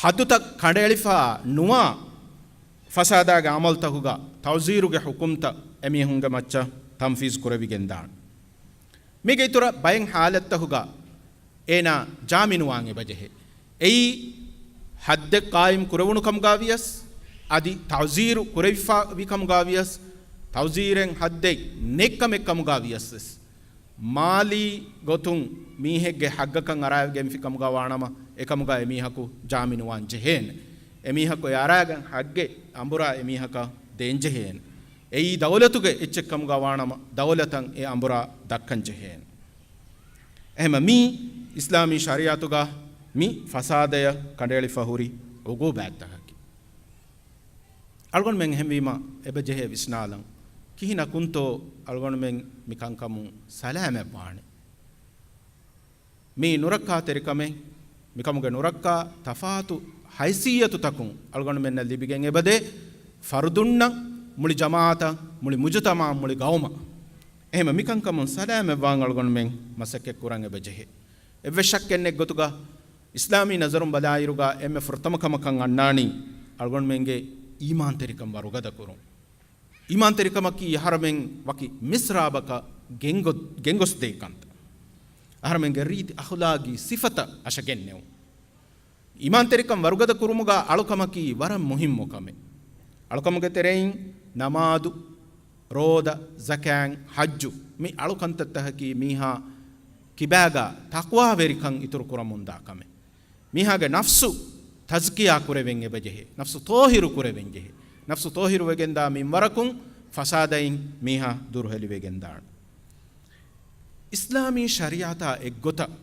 ޙައްދުތައް ކަނޑައެޅިފަ ނުވާ ފަސާދާގެ ޢަމަލުތަކުގަ ތަޢުޒީރުގެ ޙުކުމްތައް އެމީހުންގެ މައްޗަށް ތަންފީޒު ކުރެވިގެން ދާނެ. މީގެ އިތުރަށް ބައެއް ޙާލަތްތަކުގަ އޭނާ ޖާމިނުވާން އެބަޖެހޭ. އެއީ ޙައްދެއް ޤާއިމް ކުރެވުނު ކަމުގަ ވިޔަސް، އަދި ތަޢުޒީރު ކުރެވިފަ ވި ކަމުގަ ވިޔަސް، ތަޢުޒީރެއް ޙައްދެއް ނެތް ކަމެއް ކަމުގަ ވިޔަސް ވެސް، މާލީ ގޮތުން މީހެއްގެ ޙައްޤަކަށް އަރާގެންފި ކަމުގަ ވާނަމަ، އެކަމުގަ އެމީހަކު ޖާމިނުވާން ޖެހޭނެ. އެމީހަކު އެ އަރާގަން ޙައްޤެއް އަނބުރާ އެމީހަކަށް ދޭންޖެހޭނެ. އެއީ ދައުލަތުގެ އެއްޗެއް ކަމުގަ ވާނަމަ، ދައުލަތަށް އެ އަނބުރާ ދައްކަން ޖެހޭނެ. އެހެމަ މީ އިސްލާމީ ޝަރީޢަތުގަ މި ފަސާދަޔަށް ކަނޑައެޅިފަ ހުރި ޢުޤޫބާތްތަކަކީ. އަޅުގަނޑުމެން އެހެންވީމަ އެބަ ޖެހޭ ވިސްނާލަން، ކިހިނަކުންތޯ އަޅުގަނޑުމެން މި ކަންކަމުން ސަލާމަތްވާނެ؟ މީ ނުރައްކާތެރިކަމެއް، މިކަމުގެ ނުރައްކާ ތަފާތު ހައިސިއްޔަތުތަކުން އަޅުގަނޑުމެންނަށް ލިބިގެން އެބަދޭ، ފަރުދުންނަށް، މުޅި ޖަމާޢަތަށް، މުޅި މުޖުތަމަޢަށް، މުޅި ޤައުމަށް. އެހެމަ މިކަންކަމުން ސަލާމަތްވާން އަޅުގަނޑުމެން މަސައްކަތް ކުރަން އެބަ ޖެހޭ. އެއްވެސް ޝައްކެއް ނެތް ގޮތުގަ އިސްލާމީ ނަޒަރުން ބަލާއިރުގަ އެންމެ ފުރަތަމަ ކަމަކަށް އަންނާނީ އަޅުގަނޑުމެންގެ އީމާންތެރިކަން ވަރުގަދަ ކުރުން. އީމާންތެރިކަމަކީ އަހަރަމެން ވަކި މިސްރާބަކަށް ގެންގޮ-، ގެންގޮސްދޭ ކަންތައް. އަހަރަމެންގެ ރީތި އަޚުލާގީ ސިފަތައް އަށަގެންނެވުން. އީމާންތެރިކަން ވަރުގަދަ ކުރުމުގަ އަޅުކަމަކީ ވަރަށް މުހިއްމު ކަމެއް. އަޅުކަމުގެ ތެރެއިން ނަމާދު، ރޯދަ، ޒަކާތް، ޙައްޖު، މި އަޅުކަންތައްތަކަކީ މީހާ ކިބާގަ ތަޤްވާވެރިކަން އިތުރު ކުރަމުންދާ ކަމެއް. މީހާގެ ނަފްސު ތަޒްކިޔާ ކުރެވެން އެބަޖެހޭ. ނަފްސު ޠާހިރު ކުރެވެން ޖެހޭ. ނަފްސު ޠާހިރު ވެގެންދާ މިންވަރަކުން ފަސާދައިން މީހާ ދުރުހެލިވެގެންދާނެ. އިސްލާމީ ޝަރީޢަތާ އެއްގޮތަށް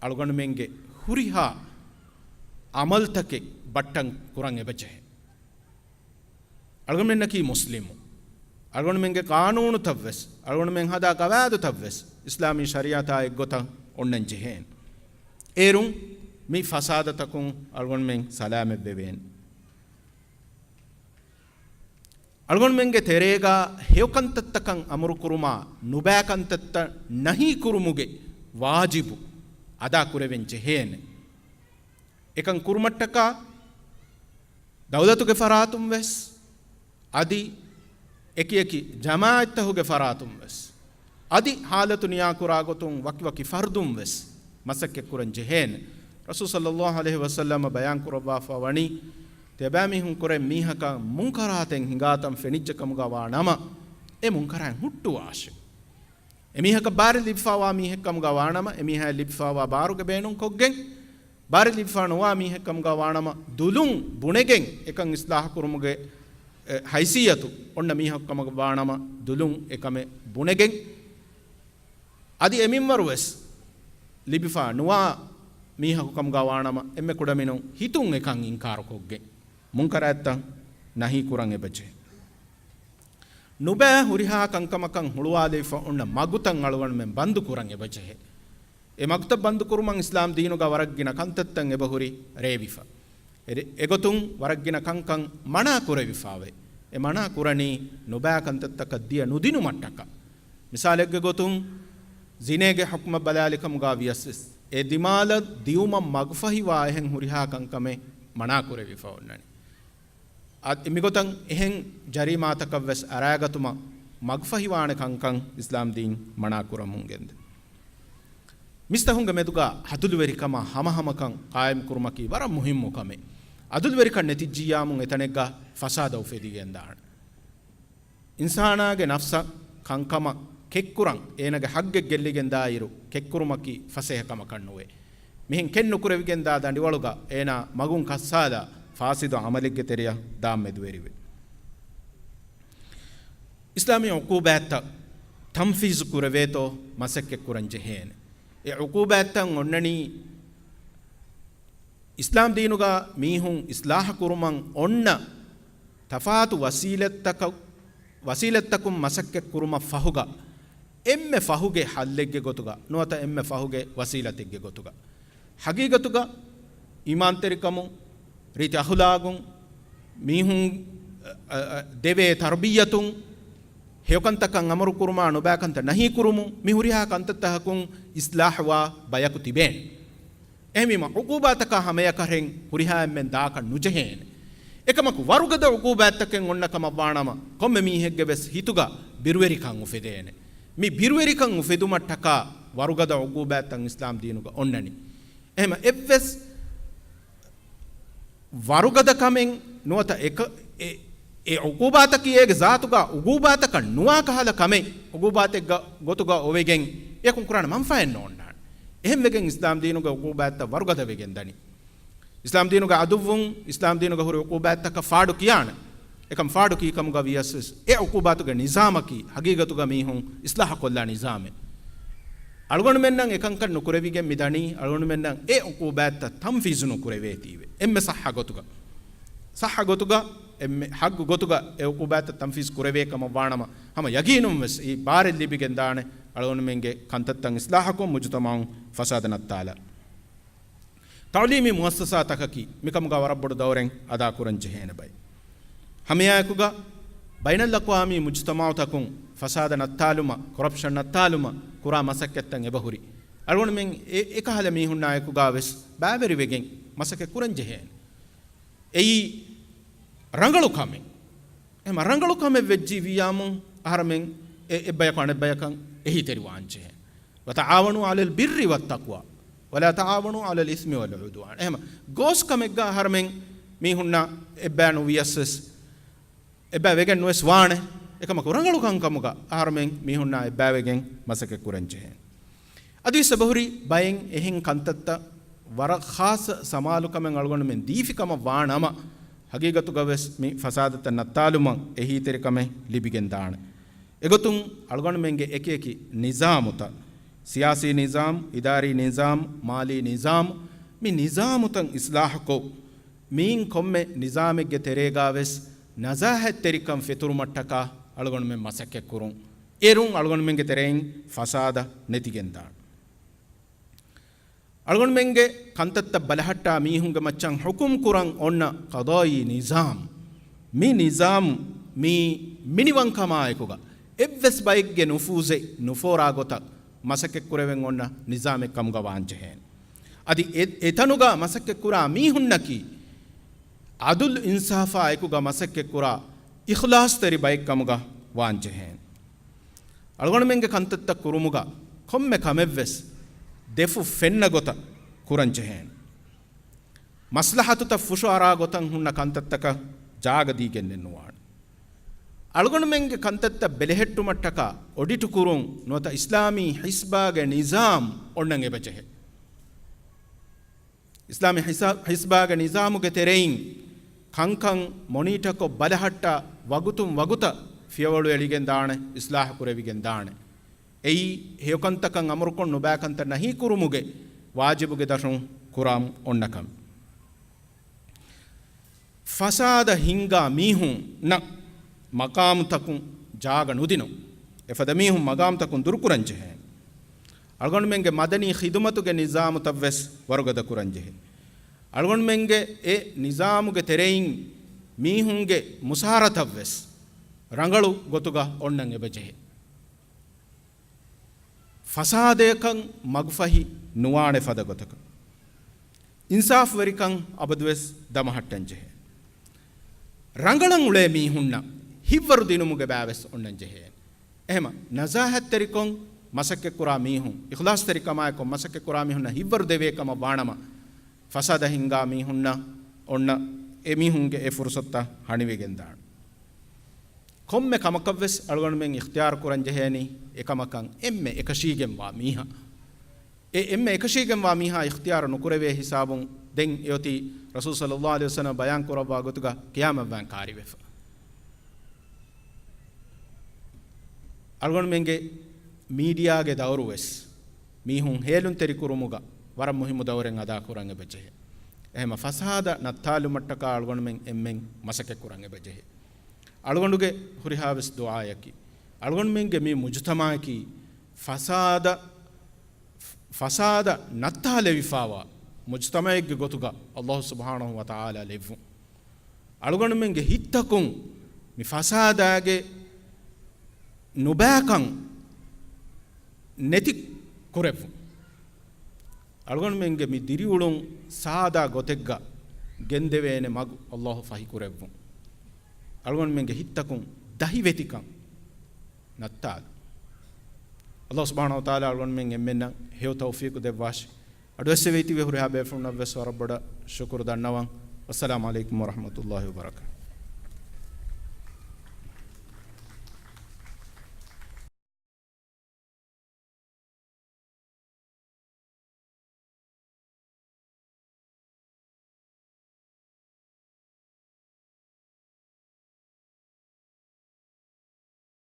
އަޅުގަނޑުމެންގެ ހުރިހާ ޢަމަލްތަކެއް ބައްޓަން ކުރަން އެބަޖެހޭ. އަޅުގަނޑުމެންނަކީ މުސްލިމު. އަޅުގަނޑުމެންގެ ޤާނޫނުތައްވެސް، އަޅުގަނޑުމެން ހަދާ ޤަވާޢިދުތައްވެސް އިސްލާމީ ޝަރީޢަތާ އެއްގޮތަށް އޮންނަން ޖެހޭނެ. އޭރުން މި ފަސާދަތަކުން އަޅުގަނޑުމެން ސަލާމަތްވެވޭނެ. އަޅުގަނޑުމެންގެ ތެރޭގަ ހެޔޮކަންތައްތަކަށް އަމުރުކުރުމާ، ނުބައިކަންތައްތައް ނަހީކުރުމުގެ ވާޖިބު އަދާކުރެވެން ޖެހޭނެ. އެކަން ކުރުމަށްޓަކާ ދައުލަތުގެ ފަރާތުން ވެސް، އަދި އެކިއެކި ޖަމާޢަތްތަހުގެ ފަރާތުން ވެސް، އަދި ޙާލަތު ނިޔާކުރާ ގޮތުން ވަކިވަކި ފަރުދުން ވެސް މަސައްކަތްކުރަން ޖެހޭނެ. ރަސޫލު ޞައްލައްލާހު ޢަލައިހި ވަސައްލަމަ ބަޔާންކުރައްވާފަ ވަނީ، ތިޔަބައިމީހުން ކުރެ މީހަކަށް މުންކަރާތެއް ހިނގާތަން ފެނިއްޖެ ކަމުގަ ވާ ނަމަ، އެ މުންކަރާތް ހުއްޓުވާށެވެ. އެމީހަކަށް ބާރެއް ލިބިފައިވާ މީހެއް ކަމުގަ ވާނަމަ، އެމީހާ ލިބިފައިވާ ބާރުގެ ބޭނުން ކޮށްގެން، ބާރެއް ލިބިފައި ނުވާ މީހެއް ކަމުގަ ވާނަމަ، ދުލުން ބުނެގެން އެކަން އިސްލާހު ކުރުމުގެ އެ، ހައިސިއްޔަތު އޮންނަ މީހަކު ކަމަށް ވާނަމަ، ދުލުން އެ ކަމެއް ބުނެގެން، އަދި އެ މިންވަރު ވެސް ލިބިފާ ނުވާ މީހަކު ކަމުގަ ވާނަމަ، އެންމެ ކުޑަމިނުން ހިތުން އެކަން އިންކާރުކޮށްގެން، މުންކަރާތްތައް ނަހީ ކުރަން އެބަޖެހޭ. ނުބައި ހުރިހާ ކަންކަމަކަށް ހުޅުވާލެވިފަ އޮންނަ މަގުތައް އަޅުގަނޑުމެން ބަންދު ކުރަން އެބަޖެހޭ. އެ މަގުތައް ބަންދު ކުރުމަށް އިސްލާމް ދީނުގަ ވަރަށް ގިނަ ކަންތައްތައް އެބަހުރި ރޭވިފަ. އެ، އެގޮތުން ވަރަށް ގިނަ ކަންކަން މަނާ ކުރެވިފައެވެ. އެ މަނާ ކުރަނީ ނުބައި ކަންތައްތަކަށް ދިޔަ ނުދިނުމަށްޓަކާ. މިސާލެއްގެ ގޮތުން، ޒިނޭގެ ޙުކުމަށް ބަލާލިކަމުގަ ވިޔަސް ވެސް، އެ ދިމާލަށް ދިއުމަށް މަގުފަހިވާ އެހެން ހުރިހާ ކަންކަމެއް މަނާ ކުރެވިފަ އޮންނަނީ. އަދި މިގޮތަށް އެހެން ޖަރީމާތަކަށް ވެސް އަރާގަތުމަށް މަގުފަހިވާނެ ކަންކަން އިސްލާމް ދީން މަނާ ކުރަމުން ގެންދޭ. މީސްތަކުންގެ މެދުގަ އަދުލުވެރިކަމާ ހަމަހަމަކަން ޤާއިމް ކުރުމަކީ ވަރަށް މުހިއްމު ކަމެއް. އަދުލުވެރިކަން ނެތިއްޖިއްޔާމުން އެތަނެއްގަ ފަސާދަ އުފެދިގެންދާނެ. އިންސާނާގެ ނަފްސަށް ކަންކަމަށް ކެއްކުރަން އޭނަގެ ޙައްޤެއް ގެއްލިގެންދާއިރު، ކެއްކުރުމަކީ ފަސޭހަ ކަމަކަށް ނުވޭ. މިހެން ކެއް ނުކުރެވިގެންދާ ދަނޑިވަޅުގަ އޭނާ މަގުން ކައްސާލާ ފާސިދު ޢަމަލެއްގެ ތެރެއަށް ދާން މެދުވެރިވޭ. އިސްލާމީ ޢުޤޫބާތްތައް ތަންފީޒު ކުރެވޭތޯ މަސައްކަތް ކުރަން ޖެހޭނެ. އެ ޢުޤޫބާތްތައް އޮންނަނީ އިސްލާމް ދީނުގަ މީހުން އިޞްލާޙު ކުރުމަށް އޮންނަ ތަފާތު ވަސީލަތްތަކަށް، ވަސީލަތްތަކުން މަސައްކަތް ކުރުމަށް ފަހުގަ، އެންމެ ފަހުގެ ޙައްލެއްގެ ގޮތުގަ، ނުވަތަ އެންމެ ފަހުގެ ވަސީލަތެއްގެ ގޮތުގަ، ޙަޤީޤަތުގަ އީމާންތެރިކަމުން، ރީތި އަޚުލާގުން، މީހުން، އަ، އަ، ދެވޭ ތަރުބިއްޔަތުން، ހެޔޮކަންތަކަށް އަމުރު ކުރުމާ، ނުބައިކަންތައް ނަހީ ކުރުމުން، މި ހުރިހާ ކަންތައްތަކަކުން އިޞްލާޙުވާ ބަޔަކު ތިބޭނެ. އެހެންވީމަ، ޢުޤޫބާތަކާ ހަމަޔަކަށެއް ހުރިހާ އެންމެން ދާކަށް ނުޖެހޭނެ. އެކަމަކު، ވަރުގަދަ ޢުޤޫބާތްތަކެއް އޮންނަ ކަމަށް ވާނަމަ، ކޮންމެ މީހެއްގެ ވެސް ހިތުގަ ބިރުވެރިކަން އުފެދޭނެ. މި ބިރުވެރިކަން އުފެދުމަށްޓަކާ ވަރުގަދަ ޢުޤޫބާތްތައް އިސްލާމް ދީނުގަ އޮންނަނީ. އެހެމަ އެއްވެސް ވަރުގަދަ ކަމެއް ނުވަތަ އެކަ-، އެ، އެ ޢުޤޫބާތަކީ އޭގެ ޒާތުގަ ޢުޤޫބާތަކަށް ނުވާ ކަހަލަ ކަމެއް، ޢުޤޫބާތެއްގަ ގޮތުގަ އޮވެގެން އެކުން ކުރާނެ މަންފާއެއް ނޯންނާނެ. އެހެންވެގެން އިސްލާމް ދީނުގެ ޢުޤޫބާތްތައް ވަރުގަދަ ވެގެން ދަނީ. އިސްލާމް ދީނުގެ ޢަދުއްވުން އިސްލާމް ދީނުގަ ހުރި ޢުޤޫބާތްތަކަށް ފާޑު ކިޔާނެ. އެކަން ފާޑު ކީކަމުގަ ވިޔަސް ވެސް އެ ޢުޤޫބާތުގެ ނިޒާމަކީ ޙަޤީޤަތުގަ މީހުން އިޞްލާޙު ކޮށްލާ ނިޒާމެއް. އަޅުގަނޑުމެންނަށް އެކަންކަން ނުކުރެވިގެން މި ދަނީ އަޅުގަނޑުމެންނަށް އެ ޢުޤޫބާތްތައް ތަންފީޒު ނުކުރެވޭތީވެ. އެންމެ ޞައްޙަ ގޮތުގަ، ޞައްޙަ ގޮތުގަ، އެންމެ ޙައްޤު ގޮތުގަ އެ ޢުޤޫބާތްތައް ތަންފީޒު ކުރެވޭ ކަމަށް ވާނަމަ، ހަމަ ޔަގީނުން ވެސް އެ ބާރެއް ލިބިގެން ދާނެ އަޅުގަނޑުމެންގެ ކަންތައްތައް އިޞްލާޙަކޮށް މުޖުތަމަޢުން ފަސާދަ ނައްތާލާ. ތަޢުލީމީ މުއައްސަސާތަކަކީ މިކަމުގަ ވަރަށް ބޮޑު ދައުރެއް އަދާކުރަން ޖެހޭނެ ބައެއް. ހަމައެއާއެކުގަ ބައިނަލްއަޤްވާމީ މުޖުތަމަޢުތަކުން ފަސާދަ ނައްތާލުމަށް، ކޮރަޕްޝަން ނައްތާލުމަށް ކުރާ މަސައްކަތްތައް އެބަހުރި. އަޅުގަނޑުމެން އެ، އެކަހަލަ މީހުންނާއެކުގަ ވެސް ބައިވެރިވެގެން މަސައްކަތް ކުރަން ޖެހޭނެ. އެއީ ރަނގަޅު ކަމެއް. އެހެމަ ރަނގަޅު ކަމެއް ވެއްޖިއްޔާމު އަހަރަމެން އެ، އެއްބަޔަކު އަނެއްބަޔަކަށް އެހީތެރިވާން ޖެހޭ. وتعاونوا على البر والتقوى ولا تعاونوا على الإثم والعدوان. އެހެމަ ގޯސް ކަމެއްގަ އަހަރަމެން މީހުންނާ އެއްބަޔަށް ނުވިޔަސް ވެސް، އެއްބައި ވެގެން ނުވެސް ވާނެ. އެކަމަކު ރަނގަޅު ކަންކަމުގަ އަހަރަމެން މީހުންނާ އެއްބައި ވެގެން މަސައްކަތް ކުރަން ޖެހޭ. އަދިވެސް އެބަހުރި ބައެއް އެހެން ކަންތައްތައް ވަރަށް ޚާއްޞަ ސަމާލުކަމެއް އަޅުގަނޑުމެން ދީފި ކަމަށް ވާ ނަމަ، ހަގީގަތުގަ ވެސް މި ފަސާދަތައް ނައްތާލުމަށް އެހީތެރިކަމެއް ލިބިގެން ދާނެ. އެގޮތުން އަޅުގަނޑުމެންގެ އެކިއެކި ނިޒާމުތައް، ސިޔާސީ ނިޒާމް، އިދާރީ ނިޒާމް، މާލީ ނިޒާމް، މި ނިޒާމުތައް އިޞްލާޙުކޮށް، މިއިން ކޮންމެ ނިޒާމެއްގެ ތެރޭގަ ވެސް ނަޒާހަތްތެރިކަން ފެތުރުމަށްޓަކާ އަޅުގަނޑުމެން މަސައްކަތްކުރުން. އޭރުން އަޅުގަނޑުމެންގެ ތެރެއިން ފަސާދަ ނެތިގެންދާނެ. އަޅުގަނޑުމެންގެ ކަންތައްތައް ބަލަހައްޓާ މީހުންގެ މައްޗަށް ޙުކުމް ކުރަން އޮންނަ ޤަޟާއީ ނިޒާމް، މި ނިޒާމް މީ މިނިވަންކަމާއެކުގަ އެއްވެސް ބައެއްގެ ނުފޫޒެއް ނުފޯރާ ގޮތަށް މަސައްކަތްކުރެވެން އޮންނަ ނިޒާމެއް ކަމުގަ ވާންޖެހޭނެ. އަދި އެ، އެތަނުގަ މަސައްކަތްކުރާ މީހުންނަކީ ޢަދުލް އިންސާފާ އެކުގަ މަސައްކަތްކުރާ އިޚްލާޞްތެރި ބައެއްކަމުގަ ވާންޖެހޭނެ. އަޅުގަނޑުމެންގެ ކަންތައްތައް ކުރުމުގަ ކޮންމެ ކަމެއްވެސް ދެފުށް ފެންނަ ގޮތަށް ކުރަންޖެހޭނެ. މަސްލަހަތުތައް ފުށުއަރާ ގޮތަށް ހުންނަ ކަންތައްތަކަށް ޖާގަދީގެންނެއްނުވާނެ. އަޅުގަނޑުމެންގެ ކަންތައްތައް ބެލެހެއްޓުމަށްޓަކާ އޮޑިޓުކުރުން ނުވަތަ އިސްލާމީ ހިސްބާގެ ނިޒާމް އޮންނަން އެބަޖެހޭ. އިސްލާމީ ހިސާ-، ހިސްބާގެ ނިޒާމުގެ ތެރެއިން ކަންކަން މޮނީޓަކޮށް ބަލަހައްޓާ ވަގުތުން ވަގުތަށް ފިޔަވަޅު އެޅިގެން ދާނެ، އިސްލާހު ކުރެވިގެން ދާނެ. އެއީ ހެޔޮކަންތަކަށް އަމުރުކޮށް ނުބައިކަންތައް ނަހީ ކުރުމުގެ ވާޖިބުގެ ދަށުން ކުރާން އޮންނަ ކަމެއް. ފަސާދަ ހިންގާ މީހުންނަށް މަގާމުތަކުން ޖާގަ ނުދިނުން. އެފަދަ މީހުން މަގާމުތަކުން ދުރުކުރަން ޖެހޭ. އަޅުގަނޑުމެންގެ މަދަނީ ޚިދުމަތުގެ ނިޒާމުތައްވެސް ވަރުގަދަ ކުރަން ޖެހޭ. އަޅުގަނޑުމެންގެ އެ ނިޒާމުގެ ތެރެއިން މީހުންގެ މުސާރަތައްވެސް ރަނގަޅު ގޮތުގަ އޮންނަން އެބަޖެހޭ. ފަސާދަޔަކަށް މަގުފަހި ނުވާނެ ފަދަ ގޮތަކަށް. އިންސާފުވެރިކަން އަބަދުވެސް ދަމަހައްޓަން ޖެހޭ. ރަނގަޅަށް އުޅޭ މީހުންނަށް ހިތްވަރު ދިނުމުގެ ބައިވެސް އޮންނަން ޖެހޭ. އެހެމަ ނަޒާހަތްތެރިކޮށް މަސައްކަތްކުރާ މީހުން، އިޚްލާޞްތެރިކަމާއެކު މަސައްކަތްކުރާ މީހުންނަށް ހިތްވަރު ދެވޭ ކަމަށް ވާނަމަ، ފަސާދަ ހިންގާ މީހުންނަށް އޮންނަ އެމީހުންގެ އެ ފުރުސަތުތައް ހަނިވެގެން ދާން. ކޮންމެ ކަމަކަށްވެސް އަޅުގަނޑުމެން އިޚްތިޔާރު ކުރަން ޖެހޭނީ އެކަމަކަށް އެންމެ އެކަށީގެންވާ މީހާ. އެ އެންމެ އެކަށީގެންވާ މީހާ އިޚްތިޔާރު ނުކުރެވޭ ހިސާބުން ދެން އެއޮތީ ރަސޫލު ޞައްލައްލާހު ޢަލައިހި ވަސައްލަމަ ބަޔާން ކުރައްވާ ގޮތުގަ ޤިޔާމަތްވާން ކާރިވެފަ. އަޅުގަނޑުމެންގެ މީޑިއާގެ ދައުރުވެސް މީހުން ހޭލުންތެރިކުރުމުގަ ވަރަށް މުހިއްމު ދައުރެއް އަދާކުރަން އެބަޖެހޭ. އެހެމަ ފަސާދަ ނައްތާލުމަށްޓަކާ އަޅުގަނޑުމެން އެންމެން މަސައްކަތްކުރަން އެބަޖެހޭ. އަޅުގަނޑުގެ ހުރިހާވެސް ދުޢާއަކީ، އަޅުގަނޑުމެންގެ މި މުޖުތަމަޢަކީ ފަސާދަ، ފަސާދަ ނައްތާލެވިފާވާ މުޖުތަމަޢެއްގެ ގޮތުގަ އައްލާހު ސުބްޙާނަހު ވަތަޢާލާ ލެއްވުން. އަޅުގަނޑުމެންގެ ހިތްތަކުން މި ފަސާދާގެ ނުބައިކަން ނެތި ކުރެއްވުން. އަޅުގަނޑުމެންގެ މި ދިރިއުޅުން ސާދާ ގޮތެއްގަ ގެންދެވޭނެ މަގު އައްލާހު ފަހިކުރެއްވުން. އަޅުގަނޑުމެންގެ ހިތްތަކުން ދަހިވެތިކަން ނައްތާލުން. އައްލާހު ސުބްޙާނަހު ވަތަޢާލާ އަޅުގަނޑުމެން އެންމެންނަށް ހެޔޮ ތައުފީޤު ދެއްވާށި. އަޑުއެއްސެވި ހުރިހާ ބޭފުޅުންނަށްވެސް ވަރަށް ބޮޑަށް ޝުކުރު ދަންނަވަން. ވައްސަލާމު ޢަލައިކުމް ވަރަޙްމަތުﷲި ވަބަރަކާތުހު.